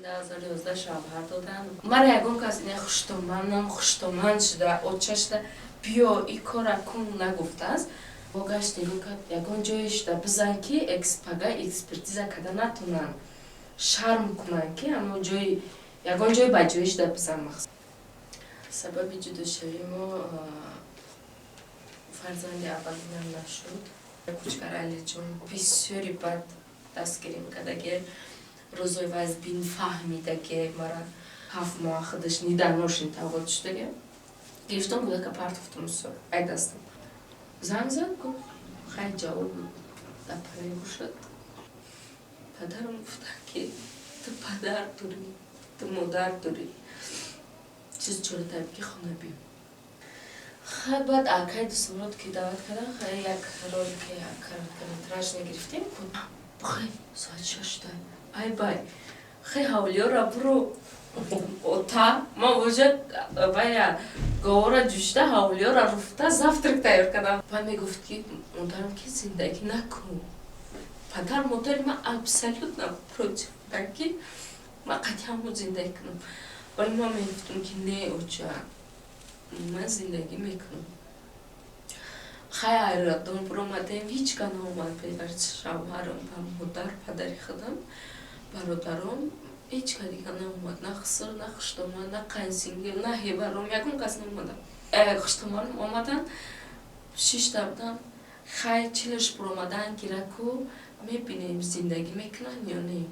2011 шавҳар доданд. Мара ягон кас ина хуштоманам, хуштоман шуда, оча шуда, биё, и кора кун нагуфтааст. Бо гашт нигоҳ кард, ягон ҷое шуда бизан, ки экспага экспертиза карда натонанд, шарм кунанд, ки ҳамо ҷои ягон ҷои ба ҷои шуда бизан. Мақсад, сабаби ҷудошавии мо фарзанди аввалинам нашуд. Кучкар Алиҷон бисёри бад дастгирӣ мекардаги, рӯзои вазбин фаҳмидаги, мара 7 моҳ худаш ниданошин таваллуд шудаги, гирифтам, кӯдака партофтум, всё, ай дастам. Занг зад, гуфт, хай, ҷавоб дар параи бошад. Падарам гуфтанд, ки ту падар дорӣ, ту модар дорӣ, чиз чора ки хона биё. Хай, баъд акай Дусмурод ки даъват кардан, хай, як ролики короткометражный гирифтем. Хай, соат 6, ай бай, хай, ҳавлиёра буро ота, ман боҷа бая говора ҷӯшида, ҳавлиёра руфта, завтрак тайёр кардам. Ба мегуфт, ки модарам, ки зиндагӣ накун. Падар модари ман абсолютно против буданд, ки ман қатъи ҳамон зиндагӣ кунам, вале ман мегуфтам, ки не, оча, ман зиндагӣ мекунам. Хай, аэродром буромадем, ҳеҷ ка наомад беғайр шавҳарам ва модар, падари худам, бародаром. Ҳеҷ ка дига наомад, на хусур, на хуштоман, на қайнсингил, на ҳеваром, ягон кас наомада. Хуштоманам омадан, шишта будам. Хай, чилаш буромадан гираку, мебинем, зиндагӣ мекунанд ё не.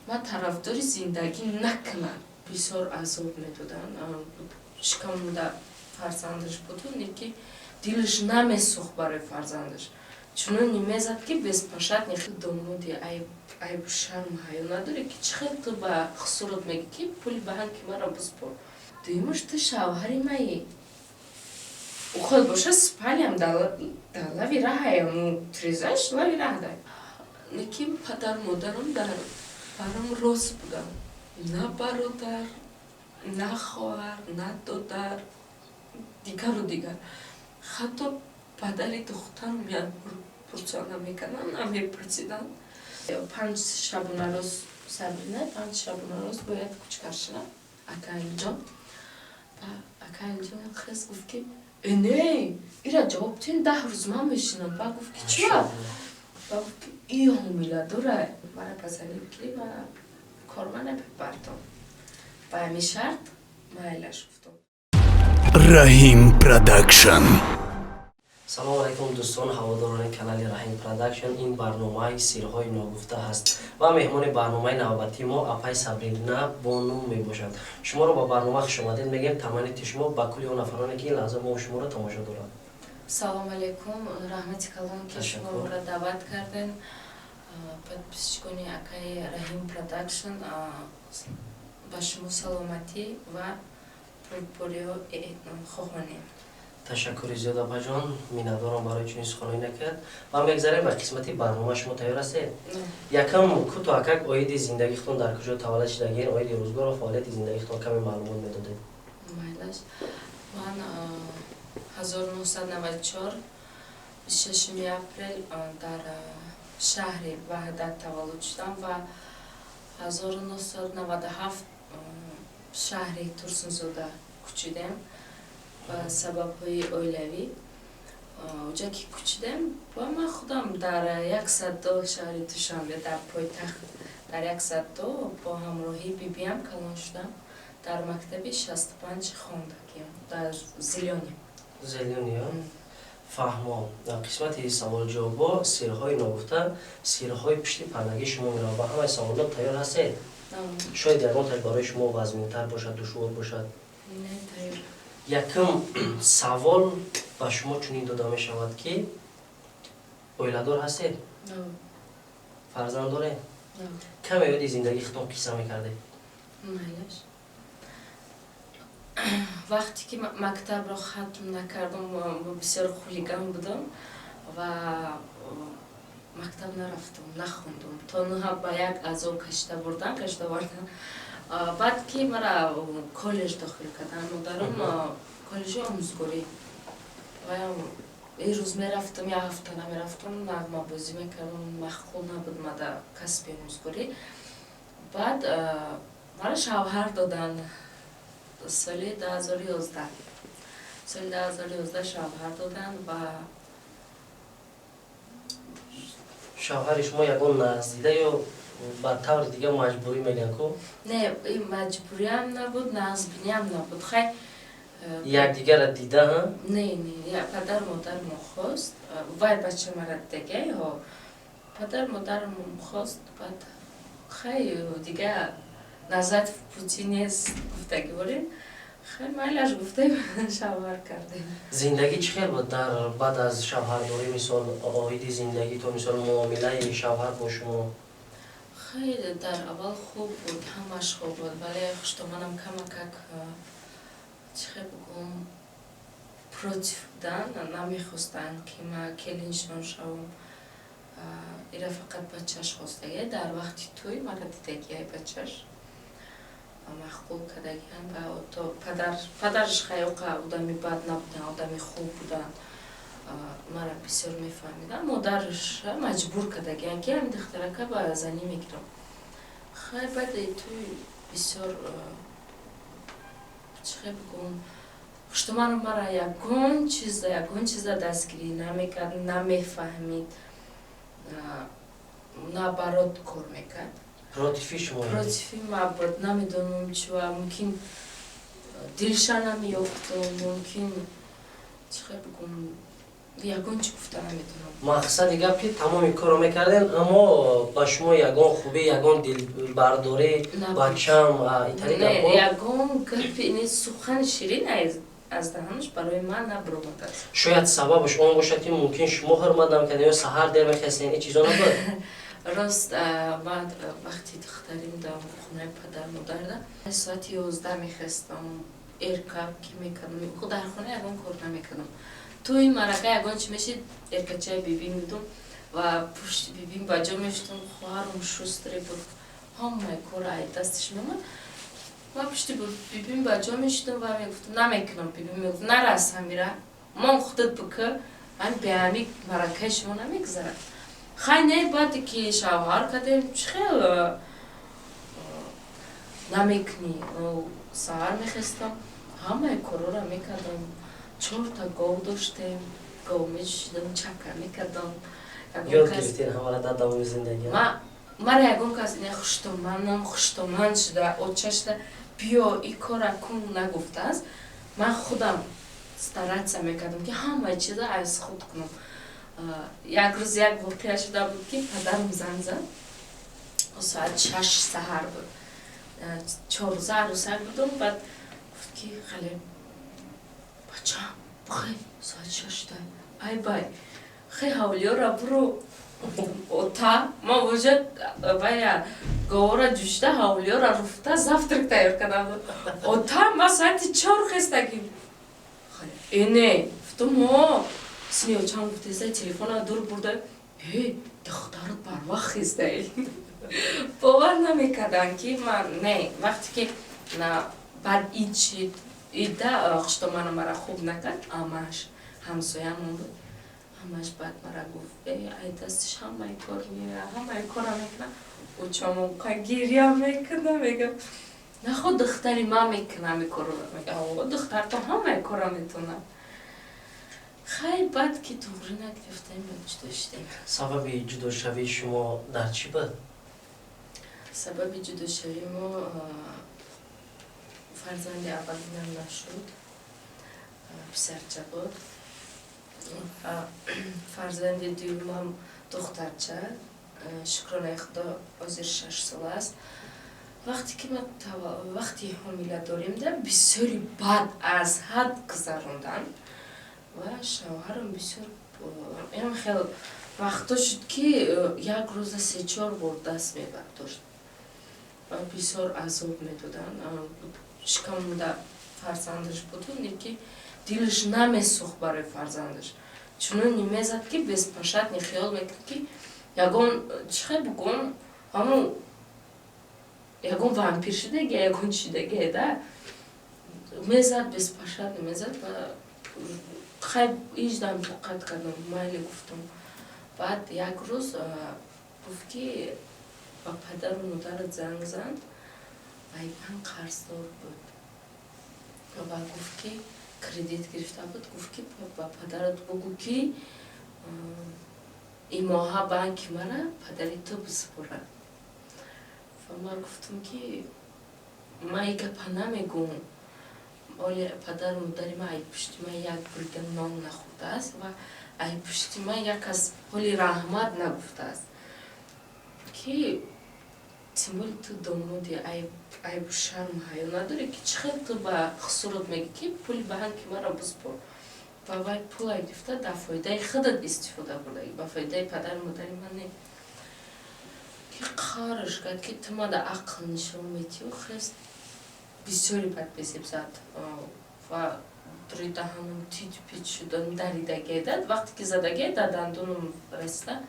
Ман тарафдори зиндагӣ накунам. Бисёр азоб медоданд. Шикамда фарзандаш буду, ки дилаш намесӯхт барои фарзандаш, чунон мезад, ки беспощадный. Домоди, айбу шарму ҳаё надорӣ, ки чӣ хел ту ба хусурот мегӣ, ки пули банки маро биспор? Дуюмаш, ту шавҳари маӣ. Ухел боша, спалям дар лави раҳаяму трезаш лави раҳ дай. Лекин падар модарам дар барам рост буданд: на бародар, на хоҳар, на додар, дигару дигар. Ҳатто падари духтарам як бор пурсона намекарданд, намепурсиданд. 5 шабонарӯз, Сабрина 5 шабонарӯз бояд кучкар шавад. Акаилҷон ба акаилҷон хес гуфт, ки э, не, ира ҷавоб тин, 10 рӯз ман мешинам. Ба гуфт, ки чиба? Ба гуфт, ки и ҳомиладора, мара ба занӣ ки ма корма намебардом. Ба ҳамин шарт майлаш гуфтам. Раҳим Продакшн. Салому алайкум, дӯстон, ҳаводорони канали Раҳим Продакшн. Ин барномаи «Сирҳои ногуфта» ҳаст ва меҳмони барномаи навбатии мо апай Сабрина Бону мебошад. Шуморо ба барнома хушомадед мегӯем. Таманнити шумо ба кулли он нафароне, ки ин лаҳза мо шуморо тамошо доранд. Салому алайкум, раҳмати калон, ки шумо моро даъват кардем. Подписчикони акаи Раҳим Продакшн, ба шумо саломатӣ ва пурпуриҳо хоҳонем. Ташаккури зиёд, апаҷон, миннатдорам барои чунин суханои накард ва мегзарем ба қисмати барнома. Шумо тайёр ҳастед? Якам кӯтоҳакак оиди зиндагихутон, дар куҷо таваллуд шудагиен, оиди рӯзгор ва фаъолияти зиндагихутон каме маълумот медодед. Майлаш. Ман 1994, 26-уми апрел дар шаҳри Ваҳдат таваллуд шудам ва 1997 шаҳри Турсунзода кӯчидем ба сабабҳои оилавӣ. Оҷа ки кӯчидем, ба ман худам дар як садо шаҳри Душанбе, дар пойтахт, дар як садо бо ҳамроҳии бибиам калон шудам. Дар мактаби 65 хондагиам, дар Зелёный. Зелёный, фаҳмо. Дар қисмати саволҷавобо «Сирҳои ногуфта», сирҳои пушти пардагии шумо меравад. Ба ҳамаи саволот тайёр ҳастед? Шояд ягонташ барои шумо вазминтар бошад, душвор бошад. Не, тайёр. Якум савол ба шумо чунин дода мешавад, ки оиладор ҳастед? Фарзанд доред? Каме ёди зиндагии худтон қисса мекардед. Майлаш. Вақте ки мактабро хатм накардам, бисёр хулиган будам ва мактаб нарафтам, нахондум. То нӯҳа ба як азоб кашида бурдан, кашида овардан. Баъд ки мара коллеҷ дохил карданд модарам, коллеҷи омӯзгорӣ, ваям ин рӯз мерафтам, як ҳафта намерафтам, нағмабозӣ мекардам, маъқул набуд мада касби омӯзгорӣ. Баъд Мара шавҳар додан соли 2011. Соли 2011 шавҳар додан ва Шавҳари шумо ягон наздида ё ба таври дига маҷбурӣ мегӯянд ку? Не, маҷбуриам набуд, нағзбиниам набуд. Хай, Якдигарро дида? Не, падар модармо хост. Вай бача мара дидагай, ҳо, падар модарам хост. Баъд хай, дига назад в пути нест гуфтагӣ борем. Хай, майлаш гуфтем, шавҳар кардем. Зиндагӣ чӣ хел буд дар баъд аз шавҳардорӣ? Мисол, оиди зиндагӣ то, мисол, муомилаи шавҳар бо шумо. Хеле дар аввал хуб буд, ҳамаш хуб буд, вале хуштоманам камакак, чӣ хел бигӯм, против будан, намехостанд, ки ма келиншон шавам. Ира фақат бачаш хостагия. Дар вақти тӯй мара дидагиай, бачаш маъқул кардагиан. Ва падараш хаёқа одами бад набуданд, одами хуб буданд, мара бисёр мефаҳмиданд. Модараш маҷбур кардагиан, ки ҳамин духтарака ба занӣ мегирам. Хай, баъди тӯй бисёр, чӣ хел бигӯм, хуштоману мара ягон чиза дастгирӣ намекард, намефаҳмид, наоборот кор мекард. Против и шумо? Против и ма буд. Намедонам чива, мумкин, дилша намеёфтум, мумкин, чӣ хел бигӯм, ягон чӣ гуфта наметавонам. Мақсади гап, ки тамоми корро мекардем, аммо ба шумо ягон хубӣ, ягон дилбардорӣ, бачам, итари гапҳо? Ягон гапи не, сухани ширин аз даҳанаш барои ман набуромадааст. Шояд сабабаш он бошад, ки мумкин шумо ҳурмат намекардем ё саҳар дер мехестем, ин чизо набуд? Рост, баъд вақти духтарим дар хонаи падар модарда соати 11 мехестам, эрка ки мекардам, дар хона ягон кор намекардам. Тӯи марака ягон чи мешид, эркачаи бибим будум ва пушти бибим ба ҷо мешудам. Хоҳарам шустрый буд, ҳамаи кора ай дасташ меомад. Ман пушти бибим ба ҷо мешудам ва мегуфтам: «Намекунам». Бибим мегуфт: «Нарас, ҳамира мон, худат бикӣ, ҳами беҳами маракаи шумо намегузарад». Хай, не, баъде ки шавҳар кардем, чӣ хел намекунӣ? Саҳар мехестам, ҳамаи корора мекардам. Чорта гов доштем, гов мечушидам, чака мекардам. Ёд гирифтен ҳамара дар давоми зиндагӣ? Мара ягон кас ина хуштоманам, хуштоман шуда, оча шуда, биё, и кора кун нагуфтааст. Ман худам стараться мекардам, ки ҳамаи чиза аз худ кунам. Як рӯз як воқеа шуда буд, ки падарам занг зад. Соат 6 саҳар буд, 4 рӯза арӯсак будум. Баъд гуфт, ки: «Хале, бачам, бихе, соат 6 шуда, ай бай, хе, ҳавлиёра буру». Ота, ман уже бая говора ҷӯшида, ҳавлиёра руфта, завтрак тайёр кардам. «Ота, ма соати 4 хестагим». «Э, не», гуфтум, «о сини очам гуфтеса, телефона дур бурда, э, духтарат барвақт хестаи». Бовар намекардам, ки ман не. Вақте ки баъд ид шид, ида хуштомана мара хуб накард. Амаш ҳамсоямон буд, ҳамаш баъд мара гуфт: «Э, ай дастиш ҳамаи кор меояд, ҳамаи кора мекунад». Очамон гиря мекунам, мегам: «Наход, духтари ман мекунам ин корро?» Мега: «Духтарто ҳамаи кора метонад». Хай, баъд ки туғрӣ нагирифтем, ҷудо шудем. Сабаби ҷудошавии шумо дар чӣ буд? Сабаби ҷудошавии мо, фарзанди аввалинам нашуд, писарча буд. Фарзанди дуюмам духтарча, шукронаи Худо, ҳозир 6 сола аст. Вақте ки ман вақти ҳомиладоримда бисёри бад аз ҳад гузаронданд ва шавҳарам бисёр ям хел вақто шуд, ки як рӯза се-чор бор даст мебардошт ва бисёр азоб медоданд. Шикамда фарзандаш буду, ки дилаш намесӯхт барои фарзандаш. Чунон мезад, ки беспощадный, хиёл мекард, ки ягон, чӣ хел бигӯм, ҳамун ягон вампир шудаги, ягон чидаге да мезад, беспощадный мезад. Ва хай, иждам тоқат кардам, майли гуфтам. Баъд як рӯз гуфт, ки ба падару модарат занг зан ва Ай банк қарздор буд ва гуфт, ки кредит гирифта буд. Гуфт, ки ба падарат бугӯ, ки ин моҳа банки мара падари ту бисупорад. Ва ман гуфтам, ки ман и гапа намегӯм. Оли падару модари ман ай пушти ман як бурида нон нахӯрдааст ва ай пушти ман як кас ҳоли раҳмат нагуфтааст, ки тем более ту домоди, айбу шарму ҳаё надорӣ, ки чӣ хел ту ба хусурот мегӣ, ки пули банки маро биспор? Ва вай пула гирифта, дар фоидаи худат истифода бурдагӣ, ба фоидаи падару модари ман не. Ки қарш кард, ки ту мада ақл нишон метиҳу хест, бисёри бад безеб зад ва дури даҳанам тит пит шуда, даридагӣ. Вақте ки задагӣ, дар дандонам расида,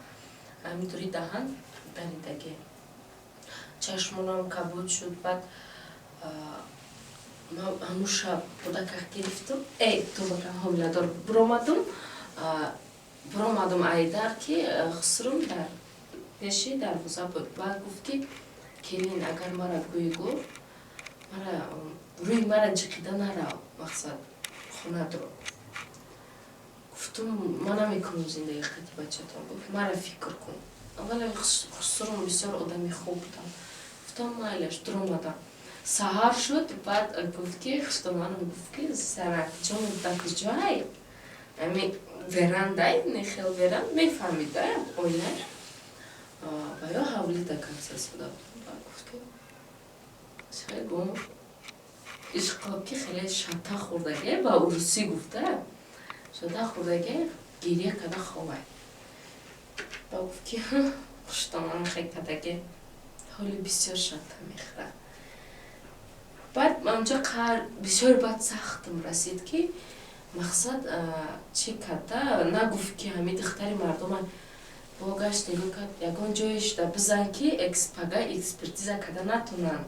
ҳамин дури даҳан даридагӣ, чашмонам кабуд шуд. Баъд ман ҳамун шаб кӯдака гирифтам, тубака ҳомиладор буромадам айдар, ки хусрум дар пеши дарвоза буд. Баъд гуфт, ки келин, агар мара гӯй, гуфт, мара рӯи мара ҷиқида нарав, мақсад хонадро. Гуфтум, ман намекунам зиндагӣ қати бачатон. Гуфт, мара фикр кун. Аввала хусрум бисёр одами хуб будам. Гуфтам, майлаш. Дуромадам, саҳар шуд. Баъд гуфт, ки хуштоманам гуфт, ки занакҷон, дар куҷоай? Ами верандай, нехел веранд, мефаҳмида оила ва ё ҳавлида касасуда. Гуфт, ки хеле гум ишқо, ки хеле шата хӯрдаге, ба урусӣ гуфта, шата хӯрдаге, гиря када ховай. Ба гуфт, ки хуштоман хел кадаге, ҳоли бисёр шата мехӯрад. Баъд анҷа қар бисёр баъд сахтам расид, ки мақсад чӣ карда нагуфт, ки ҳамин духтари мардума бо гашт нигоҳ кард, ягон ҷоешда бизан, ки пага экспертиза карда натонанд,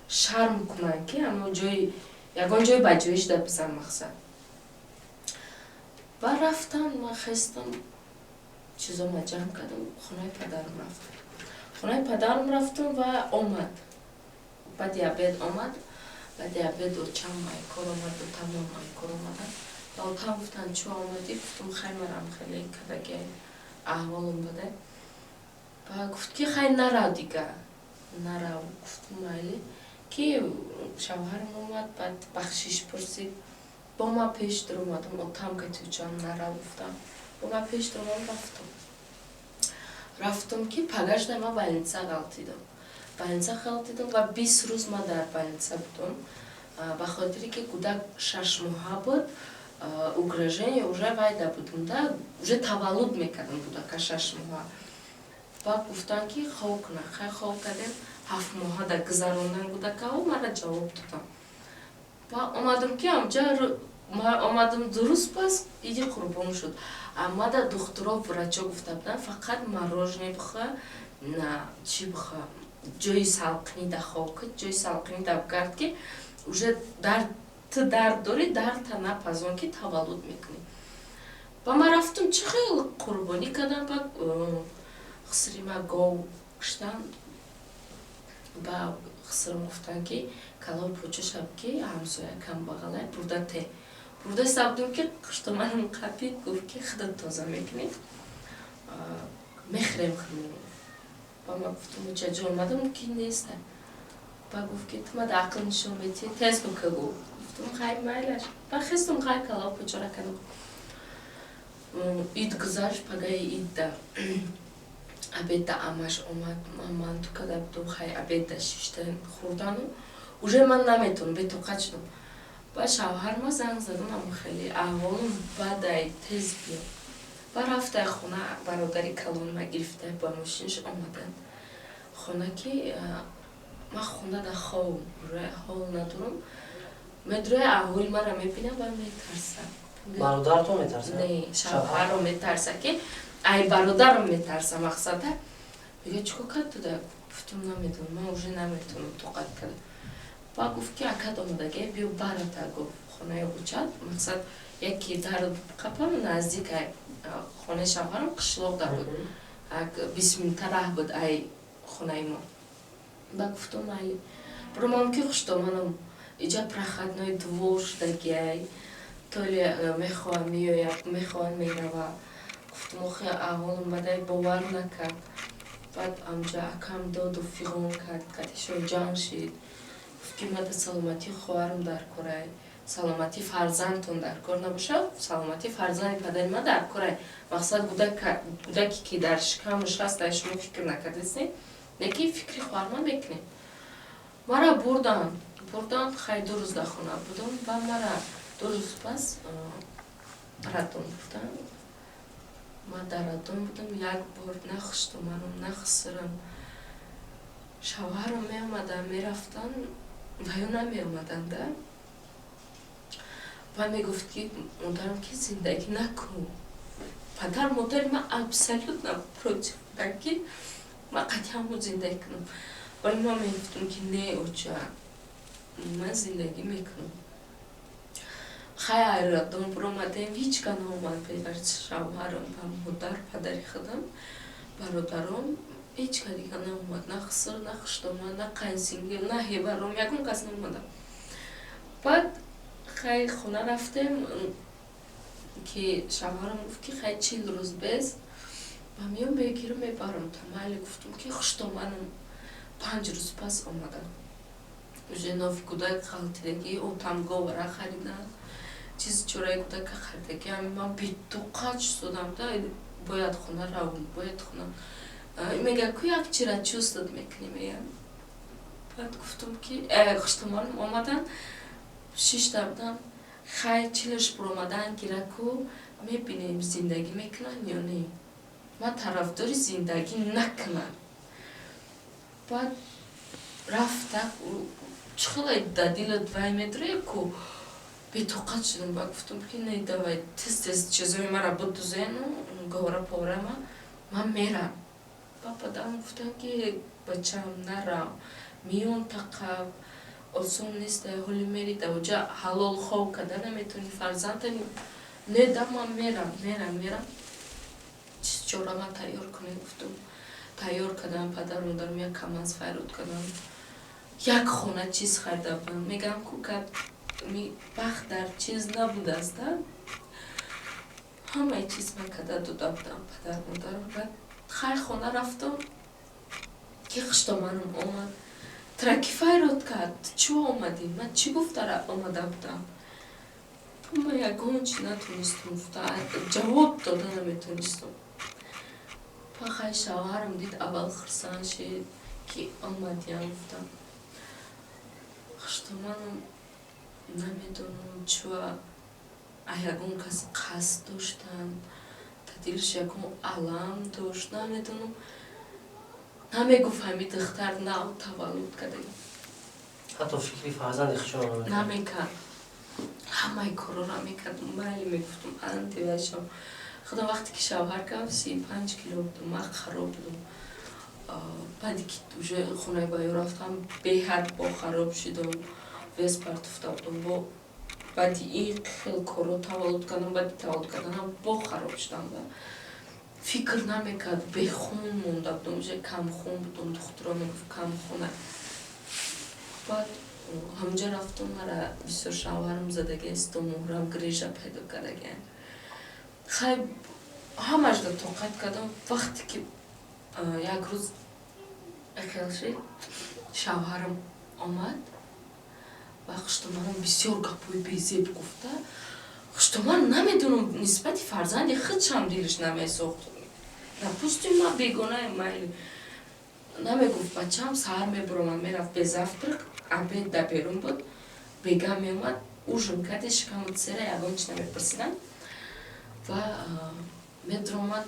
шарм кунанд, ки ҳамон ҷои ягон ҷои ба ҷоишда бизан, мақсад. Баъд рафтам, ман хестам, чизома ҷамъ кардам, хонаи падарам рафтам. Хонаи падарам рафтам ва омад, баъди обед омад. Баъди обед очам айкор омад, отамам айкор омаданд ва отам гуфтанд, чӯ омадӣ? Гуфтам, хай, марам хеле кадаги аҳволам бада. Ба гуфт, ки хай, нарав, дига нарав. Гуфтам, майли. Ки шавҳарам омад, баъд бахшиш пурсид. Бо ман пеш дуромадам, отам кати учам нарав гуфтам, бо ман пеш дуромадам, рафтам. Рафтам, ки пагашда ман больница ғалтидам. Больница ғалтидам ва 20 рӯз ман дар больница будам, ба хотире ки кӯдак 6 моҳа буд, угрожение уже вайда будам да, уже таваллуд мекардам кӯдака 6 моҳа. Баъд гуфтанд, ки хоб куна. Хай, хоб кардем, 7 моҳа да гузарондан кӯдакао, мара ҷавоб додам. Ба омадам, ки амҷа омадам, дуруст пас иди Қурбон шуд. Амада духтуро, врачо гуфта буданд, фақат мороженое бихӯ, на чӣ бихӯ, ҷои салқинӣ да хоб ки, ҷои салқинӣ да гард, ки уже дард, ту дард дорӣ, дардта напазон, ки таваллуд мекунӣ. Ба ман рафтам, чӣ хел қурбонӣ кардам. Ба хусри ма гов куштан. Ба хусрам гуфтанд, ки калои почашаб, ки ҳамсоя камбағалай, бурда те. Бурда сабдум, ки хуштоманам қапид, гуфт, ки худат тоза мекунӣ, мехӯрем худмон. Ба ма гуфтам, учаҷон, омадам, ки неста. Ба гуфт, ки ту мада ақл нишон метиҳӣ, тез бука. Гуфт. Гуфтам, хай, майлаш. Ба хестум, хай, калои почора кардам. Ид гузашт. Пагаи идда обедда амаш омад. Ман манту карда будум. Хай, обедда шишта хӯрдану уже ман наметонам, бетоқат шудам. Баъд шавҳарма занг задам, ам хеле аҳволум бадай, тез биё. Ба рафтай хона, бародари калонма гирифта, ба мошинаш омаданд хона, ки ман хона да хобам, уже ҳол надорам. Медроя, аҳволи мара мебинам ва метарсам. Бародаратон метарсад? Не, шавҳарро метарса, ки ай бародарам метарса, мақсада. Мега, чӣ кор кард туда? Гуфтум, наметонам, ман уже наметонам тоқат кардам. Ба гуфт, ки акат омадаге, биё барата. Гуфт, хонаи учат, мақсад, яке дар қапам наздик ай хонаи шавҳарам, қишлоқ да буд, як 20 минута раҳ буд ай хонаи мо. Ба гуфтум, майли. Буромам, ки хуштоманам иҷа проходной двор шудагиай, то ли мехоҳам меояд, мехоҳам мерава. Гуфтум, охи аҳволам бадай, бовар накард. Баъд амҷа акам доду фиғон кард, қатишон ҷанг шид. Гуфт, ки мада саломатии хоҳарам дар корай, саломатии фарзандтон дар кор набошад, саломатии фарзанди падари ман дар корай. Мақсад, кӯдаке, ки дар шикамаш ҳаст, шумо фикр накардастед, лекин фикри хоҳарман мекунем. Мара бурдан, бурдан. Хай, 2 рӯз дар хона будам ва мара 2 рӯз пас роддом бурдан. Ман дар роддом будам. Як бор на хуштоманам, на хусурам. Шавҳарам меомадан, мерафтан ва ё намеомаданда ва мегуфт, ки модарам, ки зиндагӣ накун. Падар модари ман абсолютно против буданд, ки ман қатъи ҳамон зиндагӣ кунам, вале ман мегуфтам, ки не, оча, ман зиндагӣ мекунам. Хай, роддом буромадем, ҳеҷ ка наомад беғайр шавҳарам ва модар, падари худам, бародаром. Ҳеҷ ка дига наомад: на хусур, на хуштомад, на қайнсингил, на ҳеваром, ягон кас наомада. Баъд хай, хона рафтем, ки шавҳарам гуфт, ки хай, 40 рӯз без ба миён мегирам, мебарам. Тамайли, гуфтум, ки хуштоманам 5 рӯз пас омадам, уже нофи кӯдак ғалтидагӣ, отам говара харидан, чизи чораи кӯдака харидагӣ. Ами ман бетоқат шудам да, бояд хона равам, бояд хона. Мега ку, як чира чувствовать мекунӣ, мегам. Баъд гуфтум, ки хуштоманам омадан, шишта будам. Хай, чилаш буромадан гираку, мебинем, зиндагӣ мекунанд ё не. Ман тарафдори зиндагӣ накунам. Баъд рафта, чӣ хеле да дилат вай медорӣ ку, бетоқат шудам. Ба гуфтам, ки не, давай тез тез чизои мара будузену говара порама, ман мерам. Ба падарам гуфтам, ки бачам, нарав, миён тақаб, осон нест, ҳоли мери даоҷа ҳалол хоб карда наметавонӣ, фарзанда не. Да, ман мерам, мерам, мерам, чиз чорама тайёр кунем, гуфтум. Тайёр кардам, падару модарам як камаз файрод кардам, як хона чиз харида будам. Мегам ку, гап бахт дар чиз набудааст да, ҳамаи чиз ман карда дода будам падару модарам. Баъд хай, хона рафтам, ки хуштоманам омад. Тра ки файрод кард? Чӣ омадӣ? Ман чӣ гуфта омада будам? Ман ягон чи натонистам гуфта, ҷавоб дода наметонистам. Па хай, шавҳарам дид, аввал хурсанд шид, ки омадиям. Гуфтам, хуштоманам намедонам чӯа, а ягон кас қасд доштан, та дилш ягон алам дошт, намедонам. Намегуфт, ҳами духтар нав таваллуд кардаги. Ҳатто фикри фарзанди худшон намекард. Ҳамаи корора мекардум, майли, мегуфтум, антивашам. Худам вақте ки шавҳар кардам, 35 кило будум, ман хароб будум. Баъде ки уже хонаи баё рафтам, беҳад бо хароб шудам, вес партофта будам. Бо баъди ин хел корро таваллуд кардам, баъди таваллуд карданам бо хароб шудам. Да фикр намекард, бехун монда будам, уже камхун будам, духтуро мегуфт, камхуна. Баъд ҳамҷа рафтам, мара бисёр шавҳарам задагист, муҳрам грижа пайдо кардагиам. Хай, ҳамашда тоқат кардам. Вақте ки як рӯз хел шид, шавҳарам омад ва хуштоманам бисёр гапҳои безеб гуфта. Хуштоман намедонам, нисбати фарзанди худшам дилаш намесохт. Допустим, ман бегонаем, майли. Намегуфт, бачаам саҳар мебуромад, мерафт без завтрак, обед да берун буд, бега меомад, ужин карди, шикаму сера, ягон чи намепурсидам ва медромад.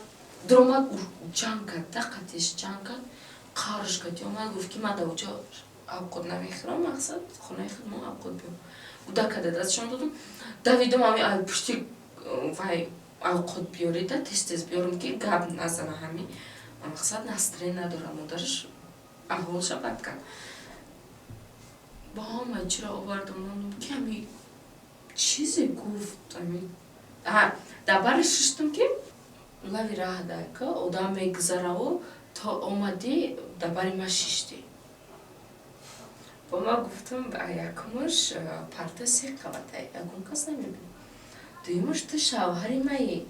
Дромад, ҷанг кард, тақатиш ҷанг кард, қарш кард, омад, гуфт, ки ман даоҷа авқот намехӯрам, мақсад, хонаи худмо авқот биём. Кӯдакада дастшон додум, давидум, ами пушти вай авқот биёрида, тез тез биёрам, ки гап назана. Ҳами мақсад, настроение надорам, модараш аҳволша бад кард. Бо ҳамаи чиро овардам, мондум, ки ами чизе гуфт. Ами дар бари шиштум, ки лави раҳ дака одам мегузараву, то омадӣ, дар бари ма шиштӣ. Бо ма гуфтам, якумаш, парта се қабата, ягон кас намебинад. Дуюмаш, ту шавҳари маи,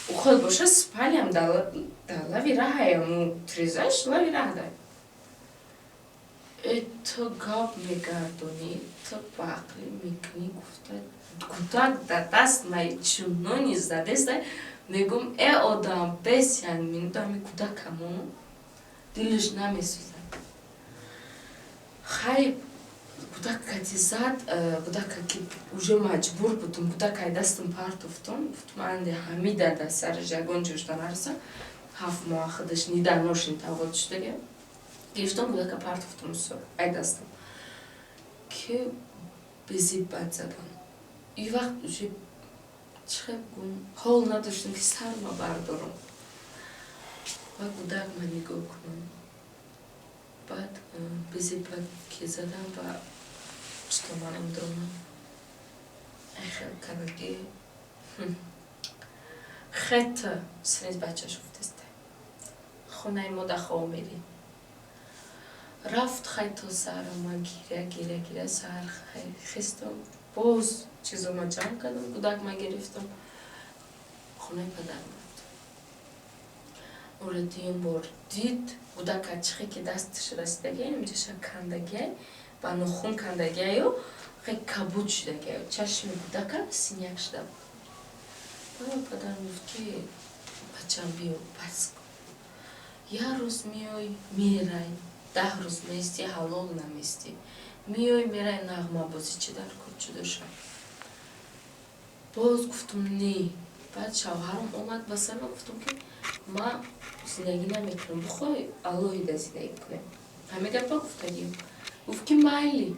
уход боша, спальня м дар лави раҳаяму трезаш лави раҳ дай. Э, ту гап мегардонӣ, ту ба ақлӣ мекунӣ, гуфта, кӯдак дар даст май чунони задеста. Мегум, э, одам бес як минута ҳами кӯдакамону дилаш намесӯзад. Хай, кӯдак кати зад, кӯдака ки уже маҷбур будум, кӯдакай дастам партофтум. Гуфтум, анде ҳамида дар сараш ягон ҷошта нараса, 7 моҳ худаш ниданошин таваллуд шудага. Гирифтам, кӯдака партофтум ай дастам, ки безиб бад задан. И вақт уже чӣ гум, ҳол надоштам, ки сарма бардорам ва кӯдак ма нигоҳ кунам. Баъд безиб бад ки задам ва что манам донам, айхел кардаги хета синез бачаш гуфтеста, хонаи мо да хоб мерӣ. Рафт. Хай, то саҳара ма гиря, гиря, гиря. Саҳар хестам, боз чизома ҷамъ кардам, кӯдак ма гирифтам, хонаи падарам рафтам. Ора дуюм бор дид, кӯдака чихе ки дасташ расидагиай, инҷаша кандагиай, ба нохун кандагиаю, хе кабуд шудагиаю, чашми кӯдака синяк шуда буд. Баъд падарам гуфт, ки бачам, биё, бас кун, як рӯз меой, мерай, 10 рӯз меистӣ, ҳалол наместӣ, меой, мерай, нағмабозӣ чӣ дар кор ҷудо шав. Боз гуфтум, не. Баъд шавҳарам омад ба сарма, гуфтум, ки ма зиндагӣ намекунам, бихоҳ, алоҳида зиндагӣ кунем. Ҳамин гапа гуфтагим. Гуфт, ки майли,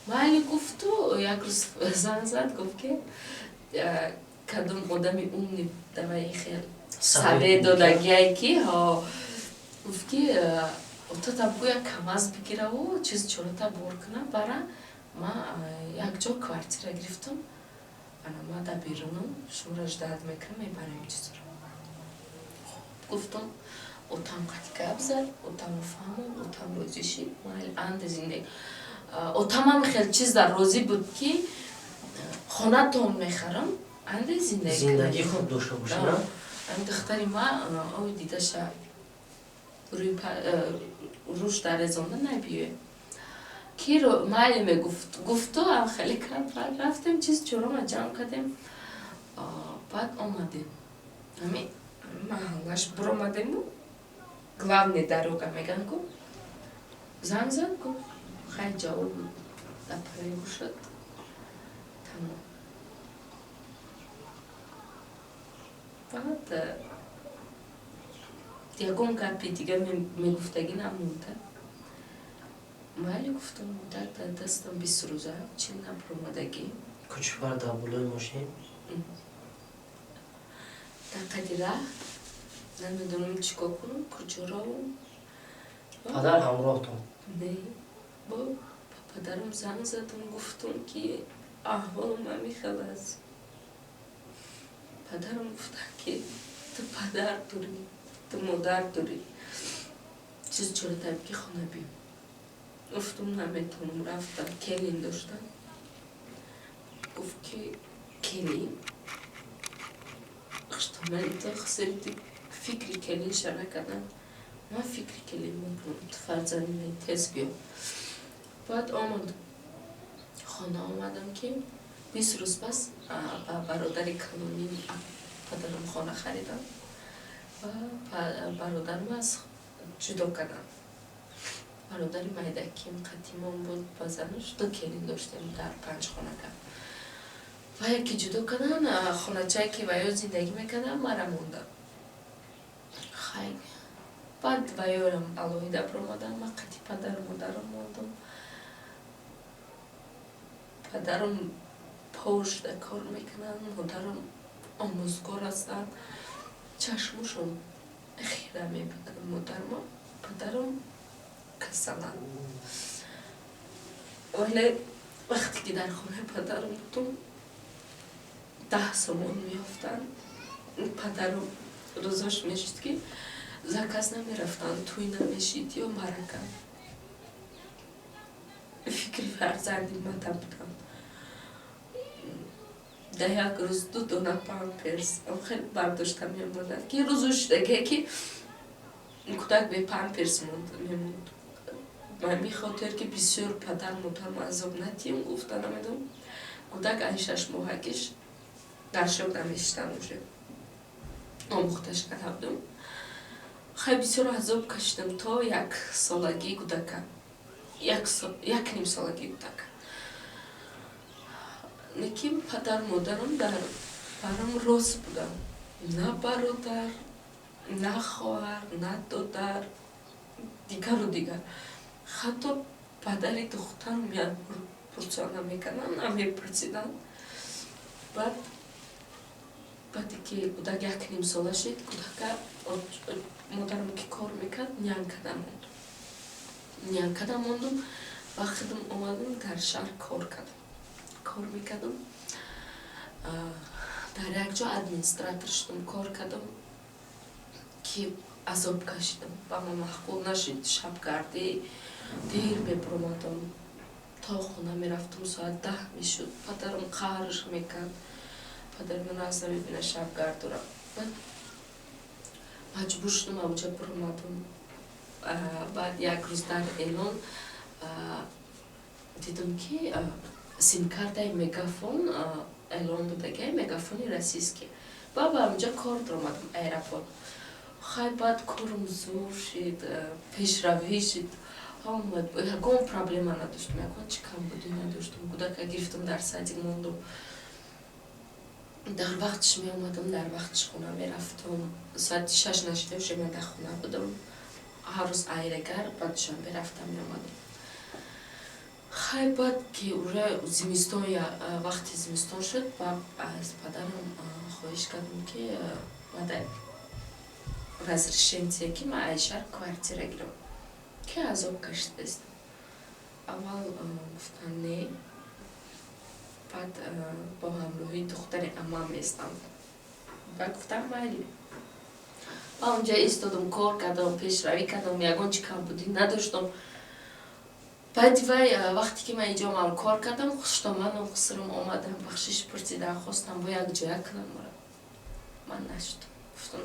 майли, гуфту як рӯз занг зад, гуфт, ки кадом одами умный давай хел совет додагиай, ки ҳо, гуфт, ки отата бугӯ, як КамАЗ бигираву чиз чората бор куна бара. Ма якҷо квартира гирифтам, ана ма дар берунам, шуморо ждать мекунам, мебарем чизро. Гуфтам, отам қати гап зад, отамро фаҳмон, отам розӣ шид, майли, анде зиндагӣ. Отамам хел чиз дар розӣ буд, ки хонатон мехарам, анде зиндагӣ. Зиндагӣ хуб дошта бошад. Ами духтари ма ой дидаша рӯш дарезонда набиёе, ки майли мегуфт. Гуфту ам хеле кард. Баъд рафтем, чиз чорома ҷамъ кардем, баъд омадем, ами маҳаллаш биромадему, главный дорога меган ку, занг зад, гуфт, хай, ҷавоб дар параи гӯшад, тамом. Баъд ягон гапи дига мегуфтагӣ намонда. Майли, гуфтам, дар дастам 20 рӯза чил набуромадагӣ. Кучпар дар болои мошин. Дар қади раҳ намедонам чӣ кор кунам, куҷо равам. Падар ҳамроҳтон? Не, бо ба падарам занг задам, гуфтам, ки аҳволам ҳамин хел аст. Падарам гуфтанд, ки ту падар дорӣ, ту модар дорӣ, чиз чоратаб, ки хона биё. Гуфтум, наметавонам рафтам, келин доштам. Гуфт, ки келин хуштоман, фикри келинша накардам, ман фикри келин мекунам, ту фарзанди ман, тез биё. Баъд омад, хона омадам, ки 20 рӯз пас ба бародари калонӣ падарам хона харидам ва бародарам аз ҷудо кардам. Бародари майдаким қатимон буд, ба занаш ду келин доштем дар панҷ хонака. Ва яке ҷудо кардан, хоначае ки ваё зиндагӣ мекардам, мара мондам. Хай, баъд ваёрам алоҳида биромадам, ман қати падару модарам мондам. Падарам пошта кор мекунанд, модарам омӯзгор ҳастанд, чашмошон хира мебинанд модарма, падарам касаланд. Вале вақте ки дар хонаи падарам будум, 10 сомон меёфтанд. Падарам рӯзош мешуд, ки заказ намерафтанд, тӯй намешид ё марака. Фарзанди мата будам. Дар як рӯз ду дона памперс хеле бардошта мемонад, ки рӯзу шудаге, ки кӯдак бе памперс мемонд. Ба ҳамин хотир, ки бисёр падар модарам азоб надиҳем, гуфта намедонам, кӯдак ай 6 моҳагиш дар шок намешитан, уже омӯхташ карда будам. Хеле бисёр азоб кашидам то як солагии кӯдака, як ним солагии кӯдака. Лекин падар модарам дар барам рост буданд: на бародар, на хоҳар, на додар, дигару дигар. Ҳатто падари духтарам як бор пурсона намекарданд, намепурсиданд. Баъд, баъде ки кӯдак як ним сола шид, кӯдака модарам, ки кор мекард, нянькада мондум. Нянькада мондум ва худам омадам, дар шаҳр кор кардам, кор мекардам. Дар як ҷо администратор шудам, кор кардам, ки азоб кашидам, ба ман маъқул нашид шабгардӣ. Дер мебуромадам, то хона мерафтам, соат 10 мешуд. Падарам қаҳрш мекард: падари ман аз намебина шабгардора. Баъд маҷбур шудам, авҷа буромадам. Баъд як рӯз дар эълон дидам, ки симкартаи Мегафон эълон додагиай, Мегафони российский. Ба онҷа кор дуромадам, аэропорт. Хай, баъд корум зур шид, пешравӣ шид. Ягон проблема надоштам, ягон чи камбудӣ надоштам. Кӯдака гирифтам, дар садик мондум, дар вақтиш меомадам, дар вақтиш хона мерафтам. Соати 6 нашида уже ман дар хона будам. Ҳар рӯз айрегар ба Душанбе рафтам, меомадам. Хай, баъд ки уже зимистон, вақти зимистон шуд, ба аз падарам хоҳиш кардам, ки мада разрешение, ки ман ай шаҳр квартира гирам, ки азоб кашидаистам. Аввал гуфтан не, баъд бо ҳамроҳии духтари амам местам. Ба гуфтам майли. Ба онҷа истодам, кор кардам, пешравӣ кардам, ягон чи камбудӣ надоштам. Баъди вай, вақте ки ман инҷо омадам, кор кардам, хуштоману хусурам омадам, бахшиш пурсидан хостам, бо як ҷоя кунам мора. Ман нашудам, гуфтам.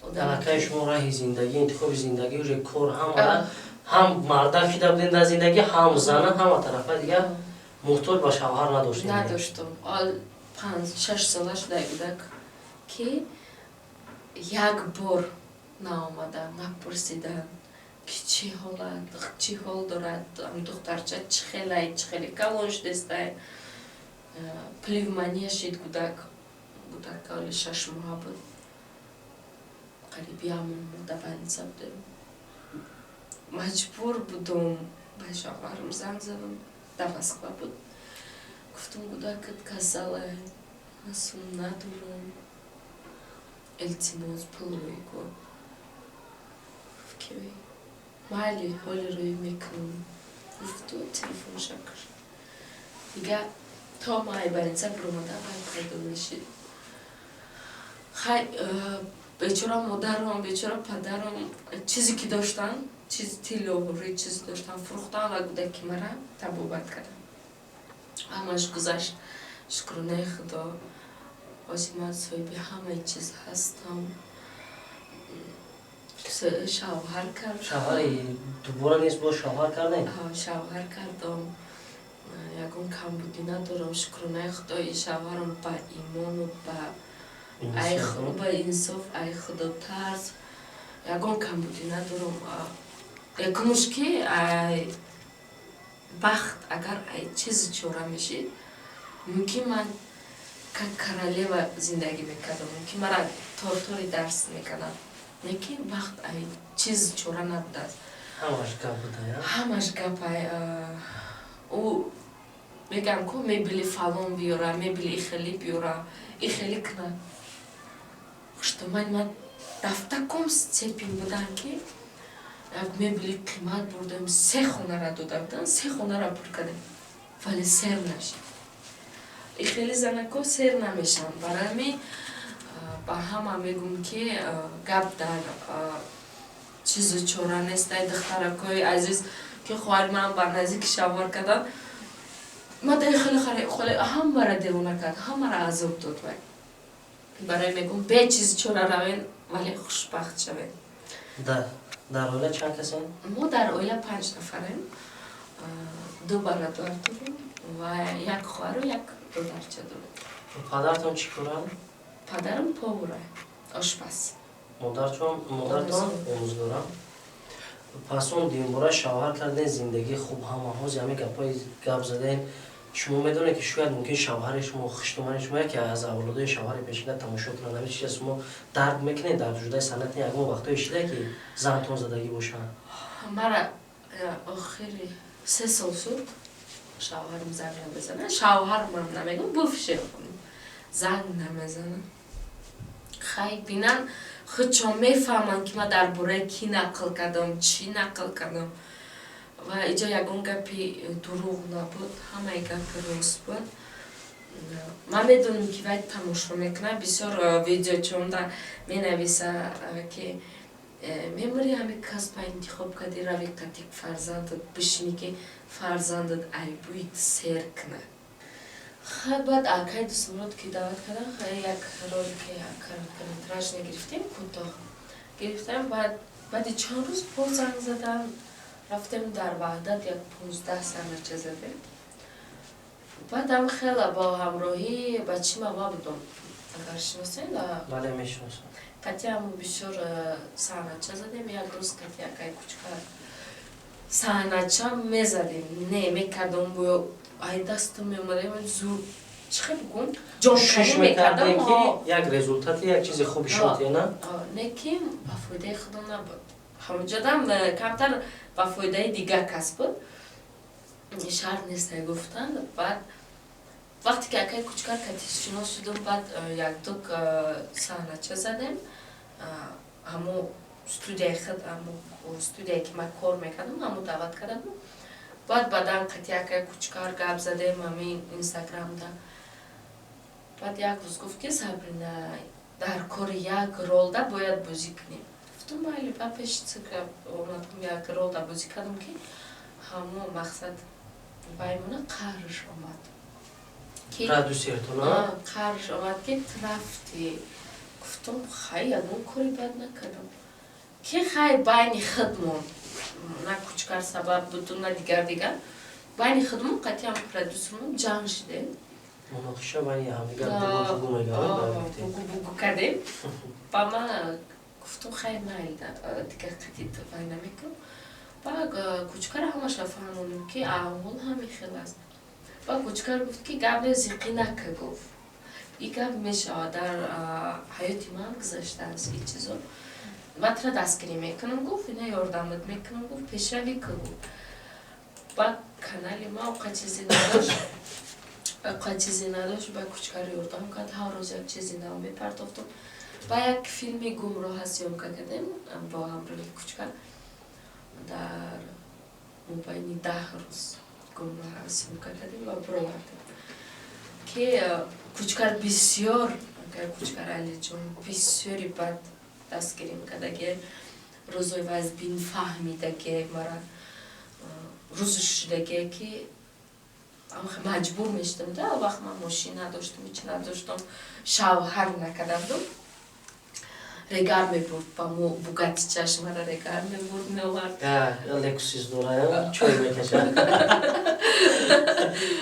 Аллакай шумо раҳи зиндагӣ, интихоби зиндагӣ, уже кор, ҳама, ҳам мардак шида будем дар зиндагӣ, ҳам зана, ҳама тарафа дигар муҳтоҷ ба шавҳар надоштем. Надоштам. 5-6 сола шуда кӯдак, ки як бор наомадан, напурсидан, ки чӣ ҳолат, чӣ ҳол дорад духтарча, чӣ хелай, чӣ хеле калон шудестай. Пневмония шид кӯдак. Кӯдак оли 6 моҳа буд, қариб як моҳ мо дар больница будем. Маҷбур будум, ба шавҳарам занг задам, дар Москва буд. Гуфтам: «Кӯдакат касалай, ман сум надорам, илтимос, пул рӯй кун». Гуфт, ки майли, ҳоли рӯй мекунам, гуфту телефонша кушт. Дига то ман ай больница биромадам, вай пайдо нашид. Хай, бечора модарам, бечора падарам, чизе ки доштанд, чиз, тиллоҳурӣ, чиз доштан, фурӯхтан ва кӯдаки мара табобат кардам. Ҳамаш гузашт, шукронаи Худо. Ҳозир ман соҳиби ҳамаи чиз ҳастам. Шавҳар кардам. Шавҳари дубора нест, боз шавҳар кардем? Шавҳар кардам, ягон камбудӣ надорам, шукронаи Худои. Шавҳарам ба имону ба инсоф, ай худотарс, ягон камбудӣ надорам. Якумуш ки ай бахт агар ай чизи чора мешид, мумкин ман как королева зиндагӣ мекардам, мумкин мара тортори дарс мекардам, лекин бахт ай чизи чора набудааст. Ҳамаш гап буда. Ҳамаш гап. Ай ӯ мегӯям ку, мебели фалон биёра, мебели ихелӣ биёра, ихелӣ куна. Хуштомани ман дар таком степень будам, ки як мебели қимат бурдем, се хонара дода будам, се хонара пур кардем, вале сер нашид. Ихели занако сер намешаванд. Барои ҳамин ба ҳама мегӯм, ки гап дар чизу чора нест. Ай духтаракҳои азиз. Ки хоҳари ман ба наздики шавҳар кардан, ма дай хеле хеле ҳамара девона кард, ҳамара азоб дод. Вай барои мегум, бечиз чора равен, вале хушбахт шавед. Дар оила чанд касен? Мо дар оила панҷ нафарем: ду бародар дорем ва як хоҳару як додарча дорем. Падартон чӣ коранд? Падарам повара, ошпаз. Модартон омӯзгорам. Пас он дуюмбора шавҳар кардем, зиндагии хуб, ҳама ҳози ҳамин гапҳои гап задем. Шумо медонед, ки шояд мумкин шавҳари шумо, хуштумани шумо, яке аз авлодои шавҳари пешина тамошо кунанд. Ҳамин чиз шумо дарк мекунед? Дар ҷудаи санъати ягон вақтҳое шида, ки зантон задагӣ бошанд? Мара охири 3 сол шуд, шавҳарам занг намезанад. Шавҳармам намегум, бывший занг намезанад. Хай, бинан, худшон мефаҳманд, ки ман дар бораи кӣ нақл кардам, чӣ нақл кардам. Ва иҷо ягон гапи дурӯғ набуд, ҳамаи гапи рост буд. Ман медонам, ки вай тамошо мекунад бисёр видеочонда менависа, ки мемури, ҳами касба интихоб кардӣ, рави қатик фарзандат бишинӣ, ки фарзандат айбӯи сер кунад. Хай, баъд акай Дусмурод ки даъват кардан, хай, як ролики короткометражный гирифтем, кӯтоҳ гирифтем. Баъд баъди чанд рӯз боз занг задан, рафтем, дар Ваҳдат як 15 саҳнача задем. Баъдам хела бо ҳамроҳӣ бачима ма будам, агар шиносед. Бале, мешиносам. Қатъиам бисёр саҳнача задем. Як рӯз қати акай Кучкар саҳнача мезадем, не мекардам, ай дастам меомадем, зур, чӣ хел бигӯм, ҷонканӣ мекардам. Ки як результати, як чизи хуби шуд, на? Не, ки ба фоидаи худам набуд, ҳамонҷодам камтар ба фоидаи дигар кас буд, шарт нест гуфтанд. Баъд вақте ки акай Кучкар кати шинос шудум, баъд якду саҳнача задем. Ҳамо студияи худ, ҳамо студияе ки ман кор мекардам, ҳамо даъват карда буд. Баъд баъдан қати акай Кучкар гап задем ҳамин Инстаграмда. Баъд як рӯз гуфт, ки Сабрина, дар кори як ролда бояд бозӣ кунем. Гуфтум, майли. Ба пеши омадам, як ролда бозӣ кардам, ки ҳамо мақсад ваймона қаҳрш омад. Қаҳрш омад, ки рафтӣ. Гуфтум, хай, ягон кори бад накардам. Ки хай, байни худмон, на Кучкар сабаб буду, на дигар дигар, байни худмон қатъиан продюсермон ҷанг шудем. Муноқиша байни ҳамдигар. Бугу бугу кардем. Ба ман гуфтум, хай, майли, дигар қатъи вай намекунам. Ба Кучкара ҳамаша фаҳмонем, ки аҳвол ҳамин хел аст. Ба Кучкар гуфт, ки гап не, зиқӣ нака. Гуфт, и гап мешавад, дар ҳаёти ман гузаштааст ин чизо, ман тура дастгирӣ мекунам, гуфт, ина ёрдамат мекунам, гуфт, пешравӣ ку, гуфт. Ба канали ма оқа чизе надошт, оқа чизе надошт. Ба Кучкар ёрдам кард, ҳар рӯз як чизи нав мепартофтум. Ба як филми Гумроҳа съёмка кардем бо ҳамроҳи Кучкар. Дар мобайни 10 рӯз Гумроҳа съёмка кардем ва бировардем, ки Кучкар бисёр, Кучкар Алиҷон бисёри бад дастгирим кардаги, рӯзои вазбин фаҳмидаги, мара рӯзу шудаге, ки маҷбур мешудам да. Вақт ман мошин надоштум, ҳеч надоштум, шавҳар накарда будум. Регар мебурд ба мо Бугатичаш, мара регар мебурд, меовард. Лексус дора, чой мекашад.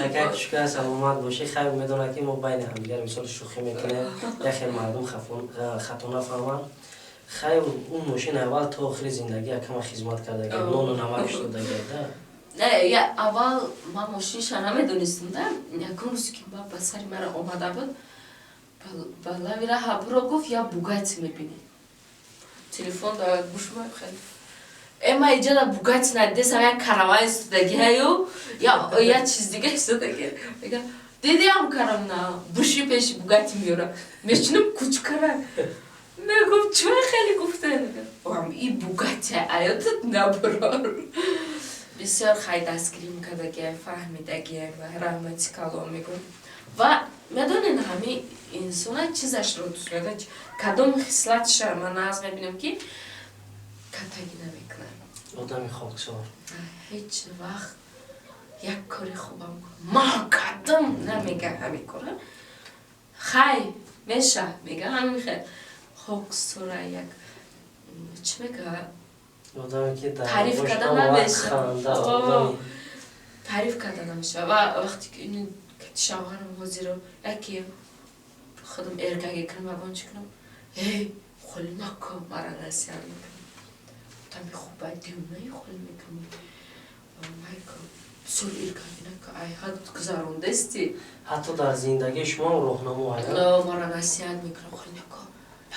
Акай Кучка, саломат бошӣ. Хайр, медонад, ки мо байни ҳамдигар мисол шӯхӣ мекунем, яхел мардум хато нафаҳманд. Хайр, он мошин аввал то охири зиндагӣ акама хизмат кардаги, нону намак шудаги да. Не, аввал ман мошинша намедонистам да. Якум рӯзе ки ба сари мара омада буд, ба лави раҳа буро, гуфт, я Бугати мебинӣ. Телефон да гӯшма хеле ма иҷада Бугати надидесам, як караван истодагиаю, я чиз дига истодаги. Мега, дидиам каравна буши пеши Бугати меёра, мешинам Кучкара. Мегум, чӯ хеле гуфта, и Бугати аётат набурор. Бисёр хай дастгирим кардагиай, фаҳмидагиай, раҳмати калом мегӯм. Ва медонед, ҳамин инсона чизашро дӯст медорад, кадом хислатша ман нағз мебинам, ки катагӣ намекунад. Одами хоксор. Ҳеҷ вақт як кори хубам ман кардам намега, ҳамин кора хай меша мега, ҳамин хел хоксора, як чӣ мега. Одаме ки дар Таъриф бош карда ҳама вақт намешавад. ханда, О. одами Таъриф карда намешава. Ва вақте ки ини шавҳарам ҳозиро яке худам эркаге кунам, ягон чӣ кунам, эй, хол накун, мара насиҳат мекунам, тами хубай девонаи хол мекунӣ, майка бисёр эркаги нака, ай ҳад гузарондасти. Ҳатто дар зиндагии шумо роҳнамо ая. Мара насиҳат мекунам, хол нака,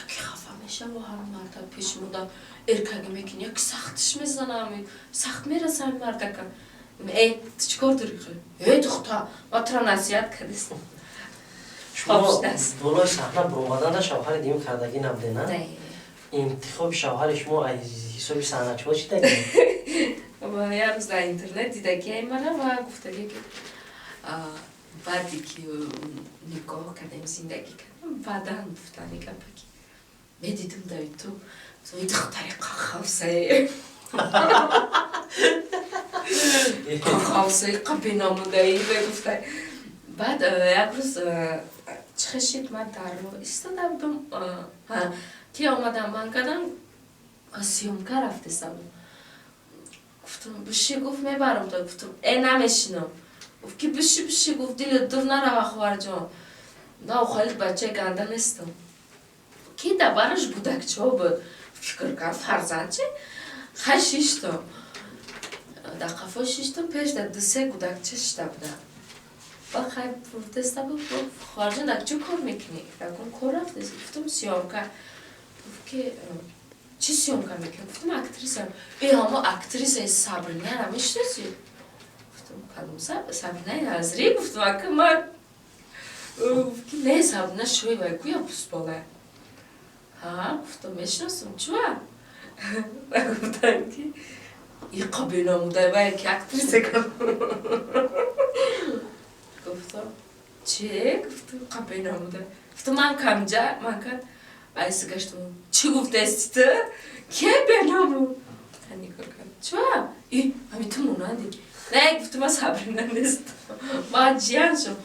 яке хафа мешава, ҳар марда пеши мода эркаги мекунӣ, яке сахтиш мезанам, сахт мераса ҳами мардака. Эй, ту чӣ кор дорӣ? Эй, духта, ма тура насиҳат кардистам. Шумо Хоб шудааст. Болои саҳна баромаданда шавҳари дим кардагӣ набуде, на? Интихоби шавҳари шумо аз ҳисоби саҳначиҳо чӣ дагӣ? Ва як рӯз дар интернет дидагиай мара ва гуфтагӣ ки баъде ки никоҳ кардем, зиндагӣ кардем, баъдан гуфтани гапа ки медидим дар ютуб духтари қахавсае, қахавсаи қабинамудаи мегуфта. Баъд як рӯз чӣ хешид, ман дар роҳ истода будам, ки омадам, ман кардам съёмка рафтесам. Гуфтам, биши. Гуфт, мебарам то. Гуфтам, э, намешинам. Гуфт ки биши, биши. Гуфт, дилат дур нарава, хоҳарҷон, на холит бачаи ганда нестам. Ки дар бараш гудакчаҳо буд, фикр кард, фарзанд чи хай. Шиштам дар қафо, шиштам, пеш дар ду-се гудакча шишта будам. Баъд хай теста буд. Хоҳарҷон, дар чӣ кор мекунӣ? Ягон кор рафтеси? Гуфтам, съёмка. Гуфт ки чӣ съёмка мекунӣ? Гуфтам, актриса. Э, ҳамо актрисаи Сабринара мешиносӣ? Гуфтам, кадом Сабринаи Назрӣ? Гуфтам, ака ман. Гуфт ки не, Сабрина Шоева гӯя, пусбола. Ҳа, гуфтам, мешиносам, чуа? Ва гуфтам ки иқа бенамудай ва яки актриса. Гуфтам, че? Гуфтам, қа бенамудай. Гуфтам, ман камҷа ман ка айси гаштам, чӣ гуфтасти ту, ке бенамуд? Нигоҳ кард, чуа, и ҳами ту монанди. Не, гуфтам, ман Сабрина нестам, ман ҷиян шум.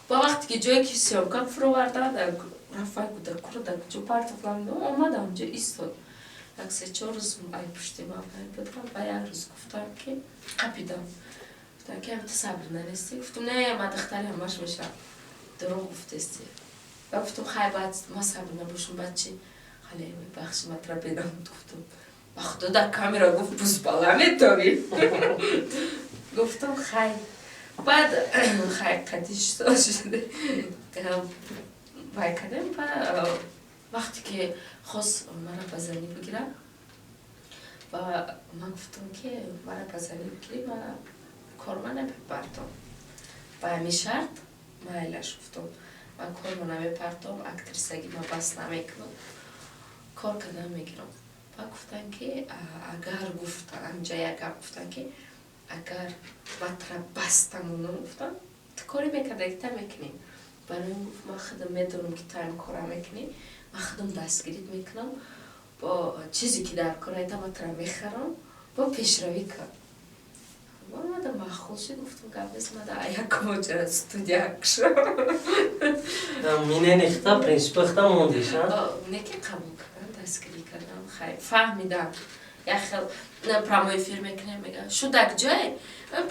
Ба вақте ки ҷое ки съёмка фуровардан, рафай гудакуро дар куҷо партофтам, омадам, онҷо истод. Як се-чор рӯз ай пушти ман буд. Ва як рӯз гуфтам ки қапидам, гуфтам ки ту Сабрина нестӣ? Гуфтам, не, ман духтари ҳамаш мешавам. Дурӯғ гуфтести. Ва гуфтам, хай, баъд ман Сабрина бошам, баъд чи? Хале, мебахши, ман тура бенамуд гуфтам, ба худо, дар камера гуфт, бузбала метавӣ. Гуфтам, хай, баъд хай қадиш шуда вай кардем. Ва вақте ки хост мара ба занӣ бигирад, ва ман гуфтам ки мара ба занӣ бигирӣ, ма корма намепартом, ба ҳамин шарт. Майлаш, гуфтам, ман корма намепартом, актрисагӣ ма бас намекунам, кор кардан мегирам. Ва гуфтанд ки агар, гуфтан, ҳамҷа як гап гуфтанд ки агар ма тура бастамонам, гуфтам, ту коре мекардаги та мекунӣ. Барои ин, гуфт, ман худам медонам ки ту ҳам кора мекунӣ, ман худам дастгирит мекунам, бо чизе ки дар кор айта, ман тура мехарам, бо пешравӣ кун. Мада маъқул шуд, гуфтам, гап нест, мада як моҷара студия кушам. Минени хита, принсипи хита мондиш? Не ки қабул кардам, дастгирӣ кардам, хай, фаҳмидам. Як хел прямой эфир мекунем, мега, шу дар ҷое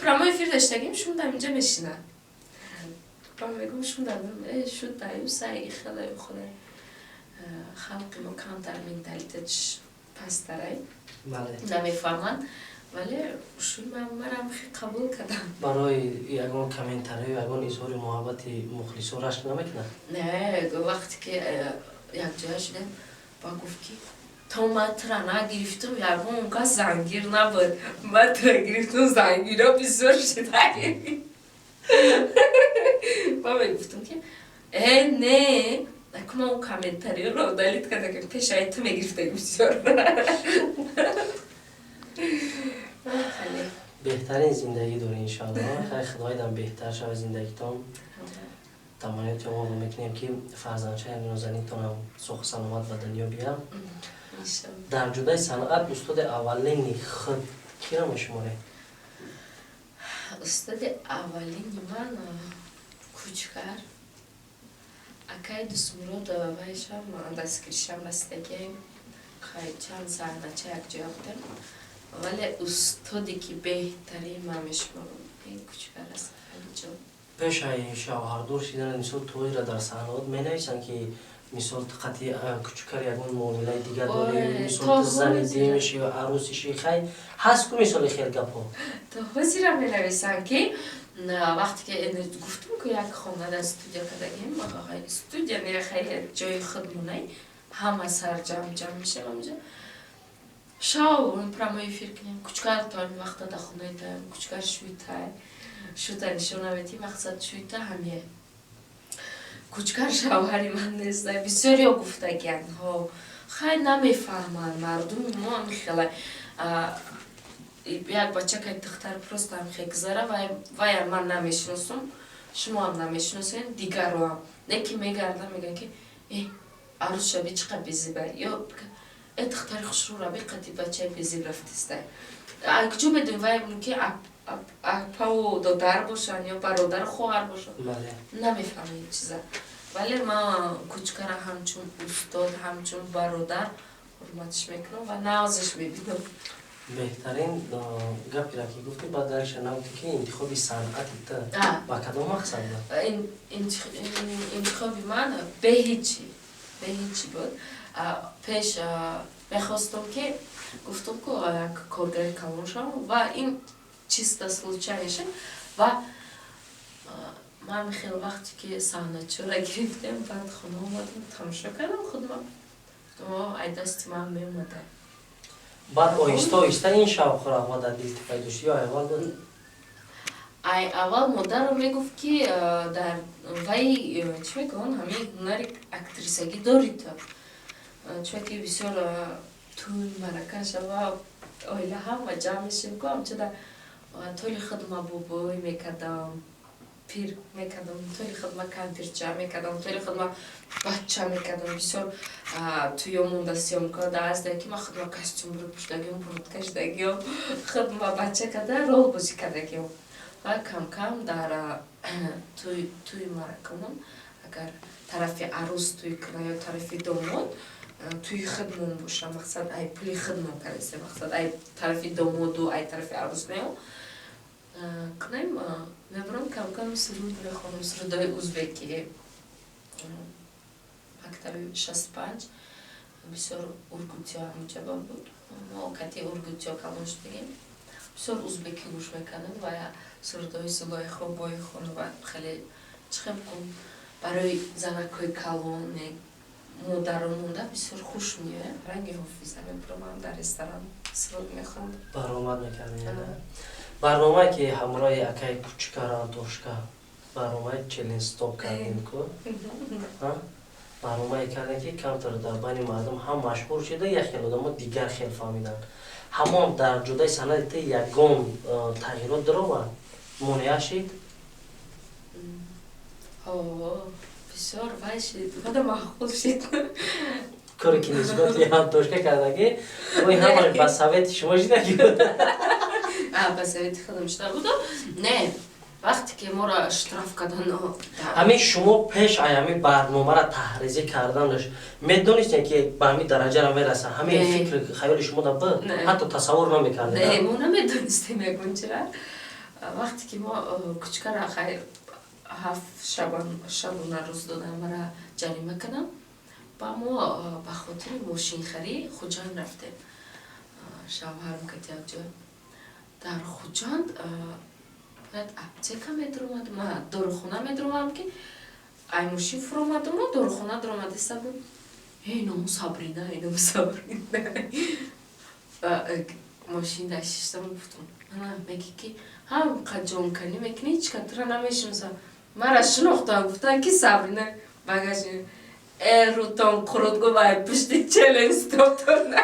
прямой эфир доштагим, шум дар инҷа мешинад. Ба мегум, шум дар шуд даю сай хеле худа. Халқи мо камтар менталитетш пасттарай, намефаҳманд, вале шуй марам хе қабул кардам. Барои ягон комментариё, ягон изҳори муҳаббати мухлисо рашк намекунад? Не, вақте ки якҷоя шудем, ба гуфт ки то ман тура нагирифтум, ягон кас зангир набуд, ман тура гирифтум, зангиро бисёр шуда. Ба мегуфтум ки э, не, акма он комментариёро удалить карда, ки пешаи ту мегирифтаги бисёр. Беҳтарин зиндагӣ дорӣ, иншоалло. Хай, худоидам беҳтар шава зиндагитон. Таманниёти оғоз мекунем, ки фарзандчаи нозанинтонам соҳу саломат ба дунё биям. Дар ҷодаи санъат устоди аввалини худ киро мешуморед? Устоди аввалини ман Кучкар, акай Дусмурод. Вайшам дастгиришам расидагием, чанд саҳнача якҷоя будем, вале устоде ки беҳтарин ман мешуморам, Кучкар аст, Алиҷон. Пешаи шавҳардор шидана, мисол, тоира дар саҳнаот менависанд, ки, мисол, қати Кучукар ягон муомилаи дигар дорӣ, мисол, ту зани дуюмиши ё арӯсиши, хай ҳаст ку, мисоли, хел гапҳо? То ҳозира менависанд, ки вақте ки гуфтум, ку як хона дар студия кардагим, студия не, хай, ҷои худмонай, ҳама сарҷам ҷамъ мешавем ҳамҷа, шав прямой эфир кунем, Кучкар то ҳамин вақта дар хонаи таем, Кучкар шӯйтай, шӯта нишон наметӣ, мақсад шӯйта ҳамие. Кучкар шавҳари ман нест, бисёриё гуфтагиянд. Ҳо, хай, намефаҳманд мардуми мо, ҳамихела як бачакай духтар просто ҳамихе гузара, ваям ман намешиносум, шумоам намешиносем, дигароам не, ки мегардам, мегӯянд, ки э, арӯс шаби чӣ қад безиба, ё э, духтари хушрӯ раби қади бачаи безиб рафтиста. Куҷо медонӣ, вай мумкин апаву додар бошанд ё бародару хоҳар бошанд, намефаҳмем ин чиза. Вале ман Кучкара ҳамчун устод, ҳамчун бародар ҳурматиш мекунам ва навзиш мебинам. Беҳтарин гапера ки гуфтӣ, баъд дарша нагуфтӣ, ки интихоби санъати ту ба кадом мақсад буд? Интихоби ман беҳичи буд. Пеш мехостум, ки гуфтум ку, як коргари калон шавам, ва ин чисто случайно шуд. Ва ман хеле вақте ки саҳначора гирифтем, баъд хона омадам, тамошо кардам худма, ай дасти ман меомада. Баъд оҳиста оҳиста ин шавқу рағбат дар дил пайдо шуд ё аввал буд? Ай аввал модарам мегуфт, ки дар вай, чӣ мегӯянд, ҳамин ҳунари актрисагӣ дорӣ ту, чунки бисёр тӯй марака шава, оила ҳама ҷамъ мешем ку, ҳамчуда толи хидма бобой мекардам, пир мекардам, толи хидма кампирча мекардам, толи хидма бача мекардам. Бисёр тӯё монда, съёмка да ҳаста, ки ман хидма костюм пӯшидагиём, бурутка шидагиём, хидма бача карда рол бозӣ кардагиём. Ва камкам дар тӯи маракамон, агар тарафи арӯс тӯй кунад ё тарафи домод, тӯи хидмон боша, мақсад, ай пули хидмон кардасем, мақсад, ай тарафи домоду ай тарафи арӯс нео кунем, мебарам, камкам суруд мехонам, сурудои узбекӣ. Мактаби 65 бисёр ургутиё ҳамҷаба буд, мо кати ургутиё калон шудагем, бисёр узбекӣ гӯш мекардем ва сурудҳои Зулайхо, Бойхонова хеле, чӣ хел кун, барои занакҳои калон, модарон монда бисёр хуш меояд. Ранги Ҳофиза мебуромам, дар ресторан суруд мехондам. Баромад мекардем. Барномае ки ҳамроҳи акаи Кучкар Антошка барномаи челлендж стоп кардем ку, барномае кардем, ки камтар дар байни мардум ҳам машҳур шуда, як хел одамо дигар хел фаҳмиданд, ҳамон дар ҷодаи санъати ту ягон тағйирот даровард, монеа шид? Бисёр вай шид, мада маъқул шид. Коре ки нисбати Антошка кардагӣ, ой, ҳамаш ба совети шумо шидаги? Ба совети худам шида буду. Не, вақте ки моро штраф кардан. Ҳамин шумо пеш ай ҳамин барномаро таҳризӣ карданаш медонистем, ки ба ҳамин дараҷаро мерасад? Ҳамин фикр хаёли шумо да буд, ҳатто тасаввур намекардед? Не, мо намедонистем ягон чира. Вақте ки мо Кучкара, хай, 7 шабона рӯз додан, мара ҷарима кардам, ба мо ба хотири мошинхарӣ Хуҷанд рафтем, шавҳарам кати якҷоя. Дар Хуҷанд бояд аптека медуромадам, дорухона медуромадам, ки ай мошин фуромадаму дорухона дуромадиста буд: «Эй, ному Сабрина, эй, ному Сабрина». Мошин да шиштам, гуфтам: «Ана, меги ки ҳам ҷонканӣ мекунӣ, ҳеҷ ка тура намешиносам, мара шинохтам, гуфтан ки Сабрина багаж». «Э, рутон қурут», гуфт, «ай пушти челлендж стоптон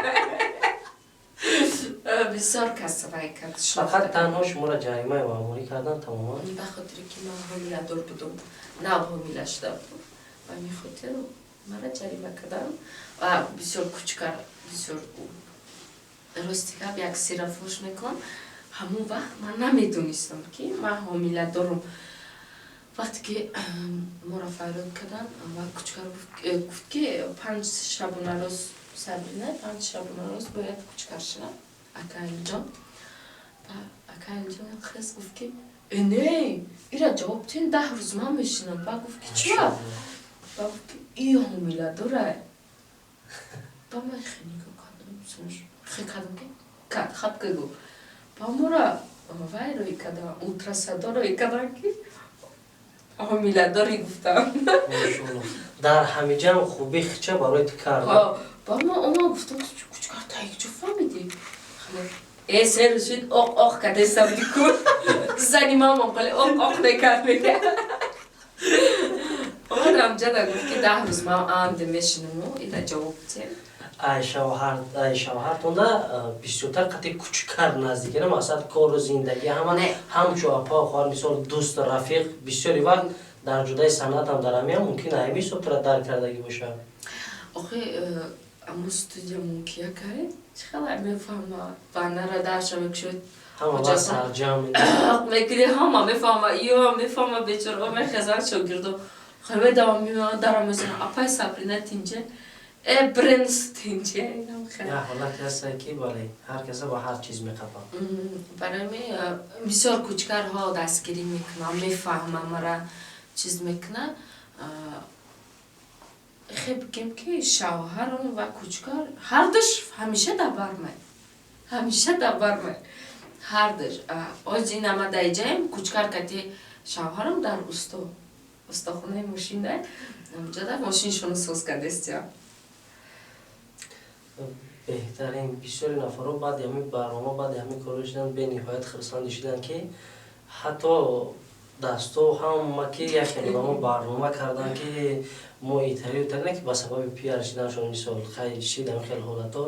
бисёр кас вай кард». Фақат танҳо шуморо ҷаримаи маъмурӣ кардан, тамоман? Ба хотире ки ман ҳомиладор будум, нав ҳомила шуда будум, ба ҳамин хотир Мара ҷарима кардам ва бисёр кучкар, бисёр, рости гап, як сира фош мекунам. Ҳамон вақт ман намедонистам, ки ман ҳомила дорам. Вақте ки моро фарёд карданд ва кучкар гуфт, ки 5 шабонарӯз, Сабрина 5 шабонарӯз бояд кучкар шавад, акаилҷон. Акаилҷон хес гуфт, ки «Э, не, ира ҷавоб тин, 10 рӯз ман мешинам». Ба гуфт, ки чия? Ба гуфт, ки и ҳомила дорай. Ба ман хе нигоҳ кардам, хе кардам, ки кад хаб гу. Ба мора вай рӯй кардам, ултрасадо рӯй кардам, ки ҳомиладорӣ, гуфтам. Дар ҳамиҷам хуби хича барои ту кард. Ба ма ома гуфтам: «Кучкар, та якҷо фаҳмидӣ?» Э, 3 рӯз шуд, оқ оқ кардеста буди ку, зани мамон қали оқ оқ мекард, мега. Омадам ҷада, гуфт, ки 10 рӯз ман анде мешинаму ира ҷавоб тем. Ай шавҳартонда бисёртар қати кучкар наздик, на масалан кору зиндагӣ ҳама, ҳамчу апа, хоҳар, мисол, дӯст, рафиқ. Бисёри вақт дар ҷудаи санъатам дар ҳамиам мумкин ҳами ҳисоб тура дарк кардагӣ бошад. Охи, аммо студиямон ки якай чӣ хела мефаҳма, банара дарша мекушод. Ҳама вақт сарҷам. Мекунӣ, ҳама мефаҳма, ё мефаҳма, бечорао мехезанд, шогирдо хеле давом меоянд, дарам мезананд: «Апай Сабрина тинче? Э, бренс тинче?» Як ҳолате ҳаста, ки бале, ҳар каса ба ҳар чиз меқапад. Барои ми бисёр кучкарҳо дастгирӣ мекунам, мефаҳмам, мара чиз мекуна. Хе бигем, ки шавҳарам ва кучкар ҳардуш ҳамеша дар бармай, ҳамеша дар бармай ҳардуш. Ози нама даиҷаем, кучкар кати шавҳарам дар устохонаи мошина, ҷада мошиншоно соз кардестиям. Беҳтарин. Бисёри нафарҳо баъди ҳамин барнома, баъди ҳамин корро шидан, бениҳоят хурсандӣ шуданд, ки ҳатто дасту ҳама, ки як хел одамо барнома карданд, ки мо италию не, ки ба сабаби пиар шиданшон, мисол, хай шид ҳамин хел ҳолатҳо.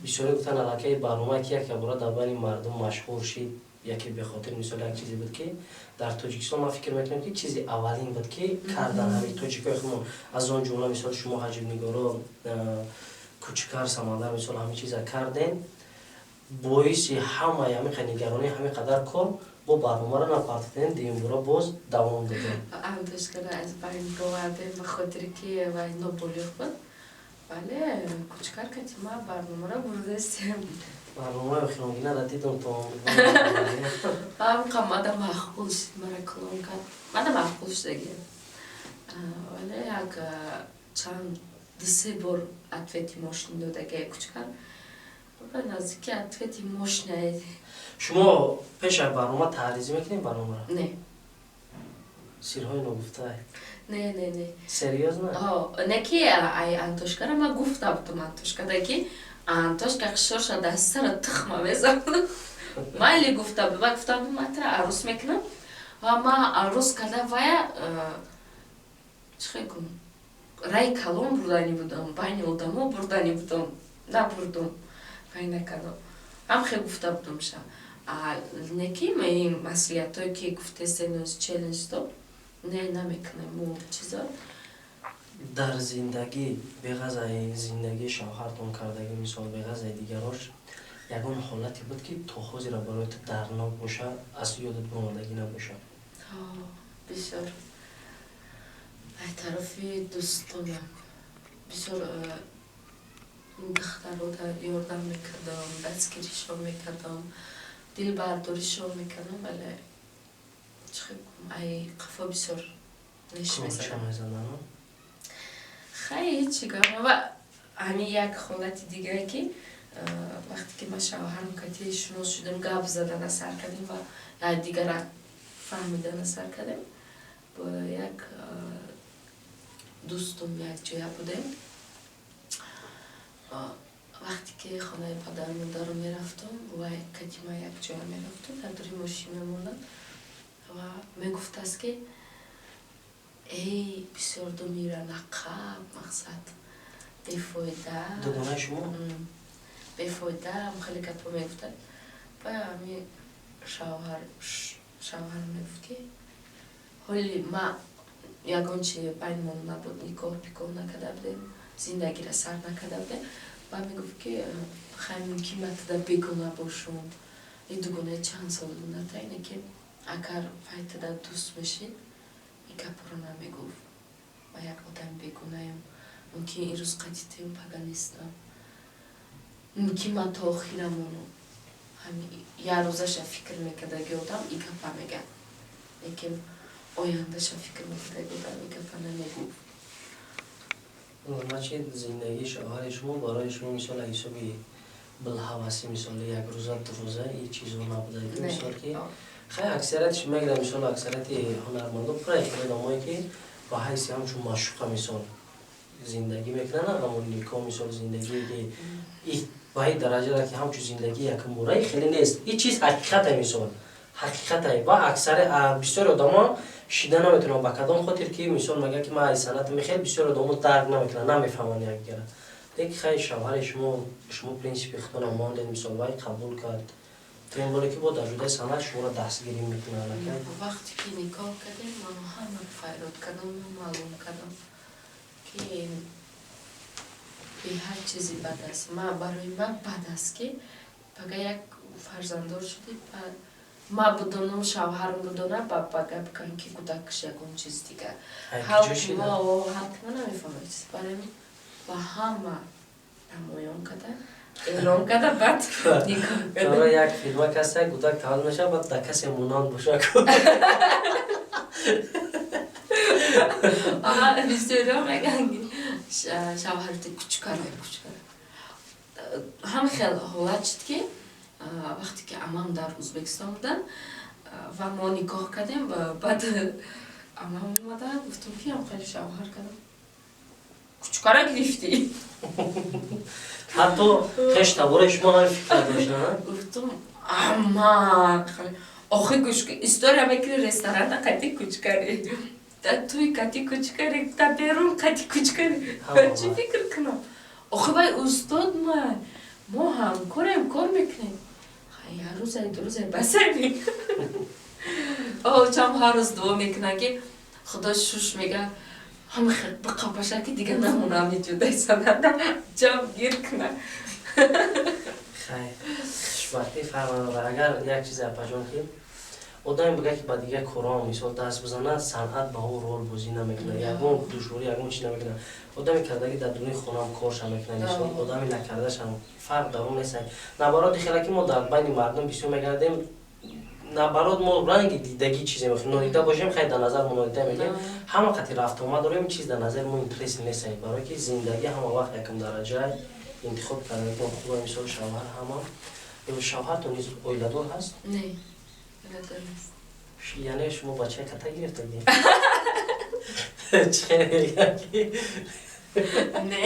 Бисёре гуфтанд, аллакай барномае ки як бора дар байни мардум машҳур шид, яке бехотир, мисол, як чизе буд, ки дар Тоҷикистон ман фикр мекунам, ки чизи аввалин буд, ки кардан ҳамин тоҷикои худмон, аз он ҷумла, мисол, шумо, ҳаҷибнигоро, Кучкар, Самандар, мисол, ҳамин чиза кардем. Боиси ҳамаи ҳамин нигаронии ҳамин қадар кор бо барномаро напартидем, дуюмбора боз давом додем. Андошкара аз байн бовардем, ба хотире ки вай ноболиғ буд, вале кучкар кати ма барномаро бурдастем. Барномаи охиронгинара дидум то. Ҳамқа мада маъқул шуд, мара клон кард, мада маъқул шудаги. Вале як чанд, 2-3 бор ответи мошин додаги кучкар, ба наздики ответи мошина. Шумо пеш аз барнома таҳризӣ мекунед барномаро? Не. Сирҳои ногуфтаа. Не, не, не. Серьёзно? Не, ки ай Антошкара ма гуфта будам, Антошкада, ки Антошка хишорша дар сара тухма мезанам. Майли, гуфта буд, ма гуфта будам, ма тра арӯс мекунам ва ма арӯс карда вая, чӣ хел гум, рай калон бурдани будам, байни одамо бурдани будам, набурдум, вай накардам. Ҳам хел гуфта будамша. Не ки ин маслиҳатое, ки гуфтесеноз, челленҷто не, намекунем мо чизо. Дар зиндагӣ, беғазаи зиндагии шавҳартон кардагӣ, мисол, беғазаи дигарош, ягон ҳолате буд, ки то ҳозира барои ту дарднок боша, аз ёдат бимондагӣ набошад? Бисёр. Ай тарафи дӯстонам бисёр духтаро ёрдам мекардам, дастгиришон мекардам, дилбардоришон мекардам, вале чӣ хел гум, ай қафо бисёр неш мезадам. Хай, ҳечи гап. Ва ҳамин як ҳолати дигае, ки вақте ки ма шавҳарам кати шинос шудем, гап задана сар кардем ва дигара фаҳмидана сар кардем, бо як дӯстум якҷоя будем. Вақте ки хонаи падару модару мерафтум, вай кати ма якҷоя мерафтум, дар дури мошин мемондам ва мегуфтааст, ки эй, бисёр думира нақаб, мақсад, бефоида. Дугонаи шумо? Бефоида, хеле гапо мегуфтад. Ба ҳами шавҳар мегуфт, ки ҳоли ма Ягон чи байнмон набуд, никоҳ пикоҳ накарда будем, зиндагиро сар накарда будем. Баъд мегуфт, ки хай, мумкин ба туда бегона бошум, и дугонаи чанд сол ната ине, ки агар вай туда дӯст мешид, ин гапҳоро намегуфт. Ма як одами бегонаем, мумкин ирӯз қатъи туем, пага нестам, мумкин ман то охира монам. Ҳами як рӯзаша фикр мекардаги одам и гапа мегӯяд, лекин ояндаша фикр мекардаги одам и гапа намегуфт. Значит, зиндагии шавҳари шумо барои шумо, мисол, ҳисоби билҳавасӣ, мисол, якрӯза, дурӯза и чизо набуда, мисол, ки хай, аксариятш мегирам, мисол, аксарияти ҳунармандо пура хеле одамое, ки ба ҳайси ҳамчун маъшуқа, мисол, зиндагӣ мекунанд, аммо никоҳ, мисол, зиндагие ки ба ин дараҷара, ки ҳамчун зиндагии якумбораи, хеле нест. Ин чиз ҳақиқате, мисол, ҳақиқате, ва аксари бисёри одамо шида наметавонанд. Ба кадом хотир ки, мисол, мегӯяд, ки ман ай санъат мехел, бисёри одамо дарк намекунанд, намефаҳманд якдигара. Лекин хай, шавҳари шумо, шумо принсипи худтона мондед, мисол, вай қабул кард, то ин боле ки бо дар ҷудаи санъат шуморо дастгирӣ мекунад. Вақте ки никоҳ кардем, ман ҳама файрод кардам, маълум кардам, ки беҳад чизи бад аст. Ма барои ман бад аст, ки пага як фарзанддор шудӣ, ма будонам, шавҳарам будона, ба пага бикан, ки кӯдакш ягон чиз дигар. Халқи мо намефаҳмад. Барои ба ҳама намоён карда, эълон карда, баъд никоҳ карда. Як филмак ҳаста, кӯдак таваллуд мешавад, баъд дар касе монанд бошад. Бисёриҳо мегӯянд, ки шавҳарти кучукара, кучукара. Ҳам хел ҳолат шуд, ки вақте ки амам дар Ӯзбекистон буданд ва мо никоҳ кардем, баъд амам омада, гуфтум, ки ам хеле шавҳар кардам, кучукара гирифтӣ. Ҳатто хештабораи шумо ҳам фикр доштанд? Гуфтум, ама охи гӯш, история мекунӣ, ресторанда қати кучкари, да туй кати кучкари, да берун қати кучкари, чӣ фикр кунам? Охи вай устод, май мо ҳамкорем, кор мекунем. Як рӯзай, ду рӯзай басай. Чам ҳар рӯз дуо мекунам, ки Худо шуш мега, ҳама биқапаша, ки дига намонам ҷудаи санада, ҷам гир кунам. Хай, хушбахтӣ фарқ надорад. Агар як чизе, апаҷон, ки одаме бигӯяд, ки ба дигар корҳоам, мисол, даст бизанад, санъат ба ӯ рол бозӣ намекунад, ягон душворӣ, ягон чиз намекунад. Одаме кардагӣ дар дуни хонаам корша мекунад, мисол, одами накардашам фарқ дар он нест. Наоборот, хеле ки мо дар байни мардум бисёр мегардем, наоборот, мо ранги дидагӣ чизе мехоҳем. Нодида бошем, хай, дар назар мо нодида мегирем, ҳама қати рафтуомад дорем, чиз дар назари мо интерес нест, барое ки зиндагӣ ҳама вақт якум дараҷа интихоб кардагитон хуб, мисол, шавҳар, ҳама шавҳартон низ оиладор ҳаст? Не, оиладор нест. Яъне шумо бачаи ката гирифтагӣ? Чӣ хеле мегӯям ки Не.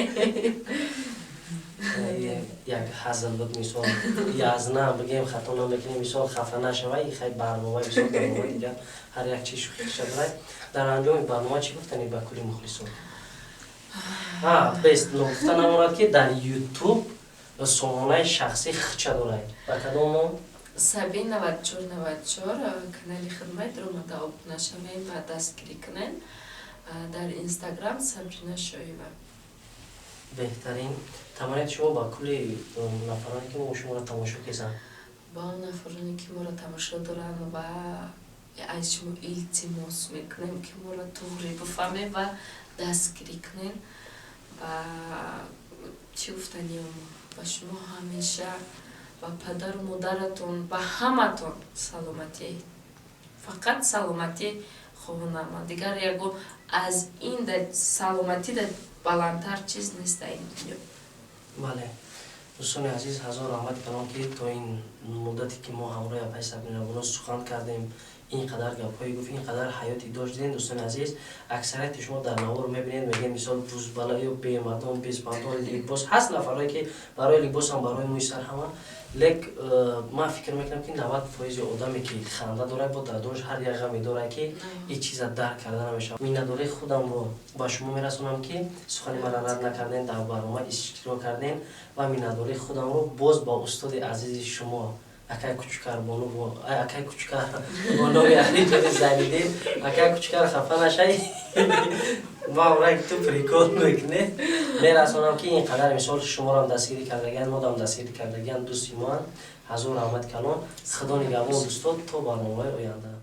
Як ҳазл буд, мисол, язна бигем, хато намекунем, мисол, хафа нашавай. Хай, барнома, мисол, барнома дигар, ҳар як чиз шӯхиша дорад. Дар анҷоми барнома чӣ гуфтанӣ ба кулли мухлисон? Бест ногуфта намонад, ки дар Ютуб сомонаи шахсӣ хча дорад, ба кадом ном? Саби 9494 канали хидмат ромада, обуна шавем ва дастгирӣ кунем. Дар Инстаграм Сабрина Шоева. Беҳтарин. Таманниёти шумо ба кулли нафароне, ки мо шуморо тамошо кесанд? Ба он нафароне, ки моро тамошо доранд, ва аз шумо илтимос мекунем, ки моро туғрӣ бифаҳмем ва дастгирӣ кунем. Ва чӣ гуфтаниам ба шумо: ҳамеша ба падару модаратон, ба ҳаматон саломатӣ, фақат саломатӣ хоҳонам. Дигар ягон аз ин саломатӣ да баландтар чиз нест дар ин дунё. Бале, дӯстони азиз, ҳазор раҳмати калон, ки то ин муддате, ки мо ҳамроҳи апаи Сабрина Бону сухан кардем, ин қадар гапҳое гуфт, ин қадар ҳаёти дошт. Дидем, дӯстони азиз, аксарияти шумо дар навор мебинед, мегӯед, мисол, бузбала ё бемардон, безпардон, либос. Ҳаст нафарое, ки барои либосам, барои мӯи сар, ҳама. Лек ман фикр мекунам, ки 90 фоизи одаме, ки ханда дорад, бо дар дунаш ҳар як ғаме дорад, ки ин чиза дарк карда намешавад. Миннатдории худамро ба шумо мерасонам, ки сухани маро рад накардем, дар барнома иштирок кардем, ва миннатдории худамро боз ба устоди азизи шумо. Акай Кучукар бону, акай Кучукар бо номи Алиҷони Зайниддин. Акай Кучукар, хафа нашай, ма урак ту прикол мекунед. Мерасонам, ки ин қадар мисол шуморам дастгирӣ кардагиан, модам дастгирӣ кардагиан, дӯсти моан. Ҳазор раҳмат калон. Худо нигаҳбон, дӯстон, то барномаҳои оянда.